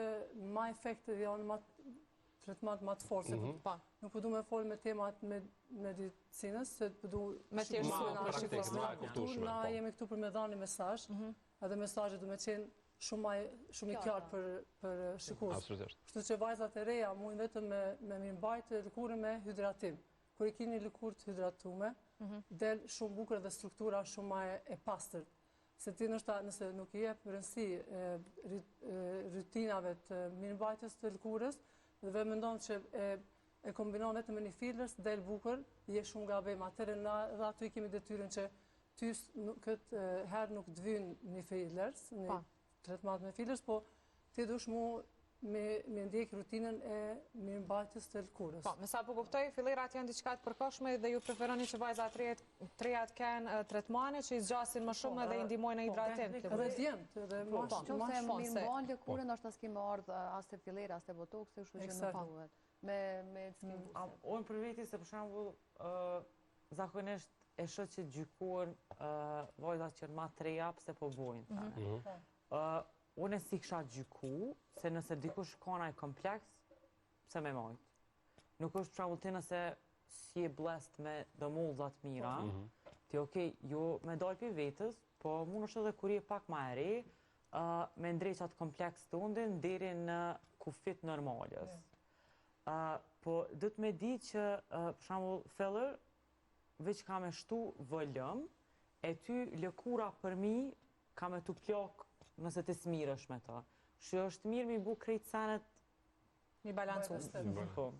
ma efekte janë, ma të tretman ma të fortë, mhm. po. nuk po du me folë me temat me medicinës, se po du... Me thjeshtësu, ma praktik, ma e kuptueshme. Na po. jemi këtu për me dhanë një mesazh, mhm. edhe mesazhi du me qenë shumë shumë i qartë për për shikues. Absolutisht. Kështu që vajzat e reja mujnë vetëm me me mirëmbajtë lëkurën me hidratim. Kur e kini lëkurë të hidratume, mhm. del shumë bukur dhe struktura shumë ma e pastër. Se ti ndoshta nëse nuk i jep rëndësi rutinave të mirëmbajtjes të lëkurës, dhe mendon që e, e kombinon vetëm me një fillers, del bukur, je shumë gabim. Atëherë na edhe aty kemi detyrën që ty këtë herë nuk të vyn një fillers, një po. tretman me fillers, po ti dush mu me, me ndjek rutinën e mirëmbajtjes të lëkurës. Po, me sa po kuptoj, fillerat janë diçka të përkohshme dhe ju preferoni që vajzat të reja të kenë tretmane që i zgjasin më shumë po, edhe i ndihmojnë në po, hidratim. Edhe djemt, edhe po, ma shumë. Qoftë se mirëmban lëkurën, është as ki me ardhë as te filleri, as te botoksi, kështu që nuk duhet. Me, me mm. Unë për veti se për shembull, zakonisht e shoh që gjykohen vajzat që janë ma të reja pse po bojnë. Mhm. Mhm. Unë s'i kisha gjyku, se nëse dikush ka naj kompleks, pse me majt. Nuk është për shembull ti nëse s'je blessed me do mollza të mira, mm -hmm. ti okej, okay, jo me dalë pi vetës, po mund është edhe kur je pak ma e re, uh, me ndreq atë kompleks tondin deri në kufit normalës. Yeah. Uh, po duhet me di që, uh, për shembull, filler, veç ka me shtu volum, e ty lëkura përmi ka me t'u plak nëse ti s'mirresh me të. Që është mirë mi bu krejt senet Mi balancu. Po.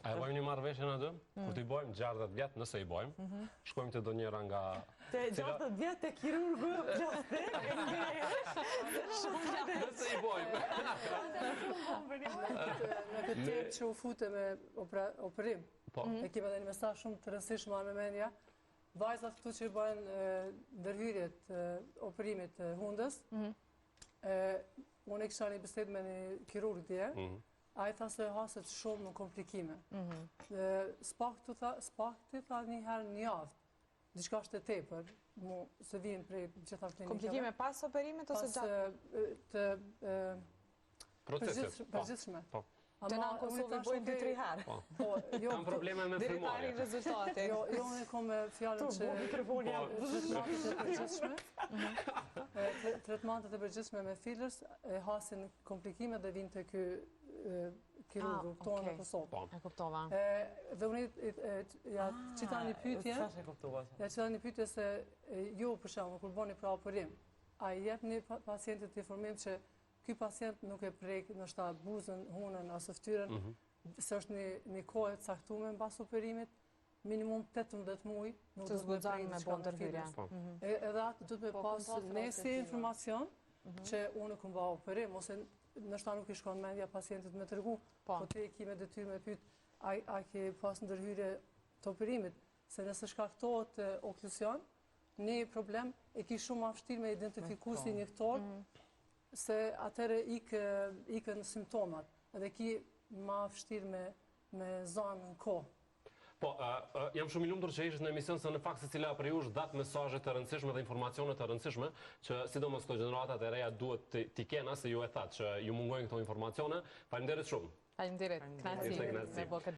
A e bojmë një marrëveshje na dy? Mm. Kur t'i bojmë 60 vjet, nëse i bojmë, mhm. shkojmë te ndonjëra nga... Te 60 vjet te kirurgu plastik? Nëse i bojmë. Me këtë temë që u fute me operim, po. e kemi edhe një mesazh shumë të rëndësishëm me mendja, Vajzat këtu që i bëjnë ndërhyrjet operimit të hundës, mhm. unë e kisha një bisedë me një kirurg dje, mhm. ai tha se haset shumë në komplikime. Mhm. S'pakti tha, s'pakti tha një herë një javë, diçka është e tepër, mu se vijnë prej gjitha klinikave. Komplikime pas operimit ose gjatë? Të Procesit. Po. Përgjithshme. Po. Të na në Kosovë i bojnë 2-3 herë. Po. po jo, Kam probleme me frymëmarrje. Deri rezultati. Jo, jo, unë kom me fjalën që... Po, tretmantet e përgjithshme. Tretmantet e përgjithshme me fillers e hasin komplikime dhe vinë te ky kirurgu, ah, tonë në Kosovë. Po. E kuptova. Dhe unë ja ah, qita një pyetje. Ja qita një pyetje se ju për shembull kur boni pra operim, a i jepni pacientit informim që Ky pacient nuk e prek ndoshta buzën, hunën ose fytyrën, mhm. se është një një kohë e caktuar mbas operimit, minimum 18 muaj, nuk do të prek me bo ndërhyrje. Po. Mhm. Edhe atë duhet me po, pas ne si informacion mhm. që unë kom ba operim ose ndoshta nuk i shkon mendja pacientit me tregu, po, po ti e ki me detyrë me pyet a a ke pas ndërhyrje të operimit, se nëse shkaktohet okluzion, një problem e ki shumë ma vështirë me identifiku si injektor, mm. se atëherë ikën simptomat, edhe ki ma vështirë me, me zanë në kohë. Po, jam shumë i lumtur që ishit në emision se në fakt secila prej jush dhatë mesazhe të rëndësishme dhe informacione të rëndësishme që sidomos këto gjeneratat e reja duhet t'i kenë se ju e thatë që ju mungojnë këto informacione. Faleminderit shumë. Faleminderit. Kënaqësi.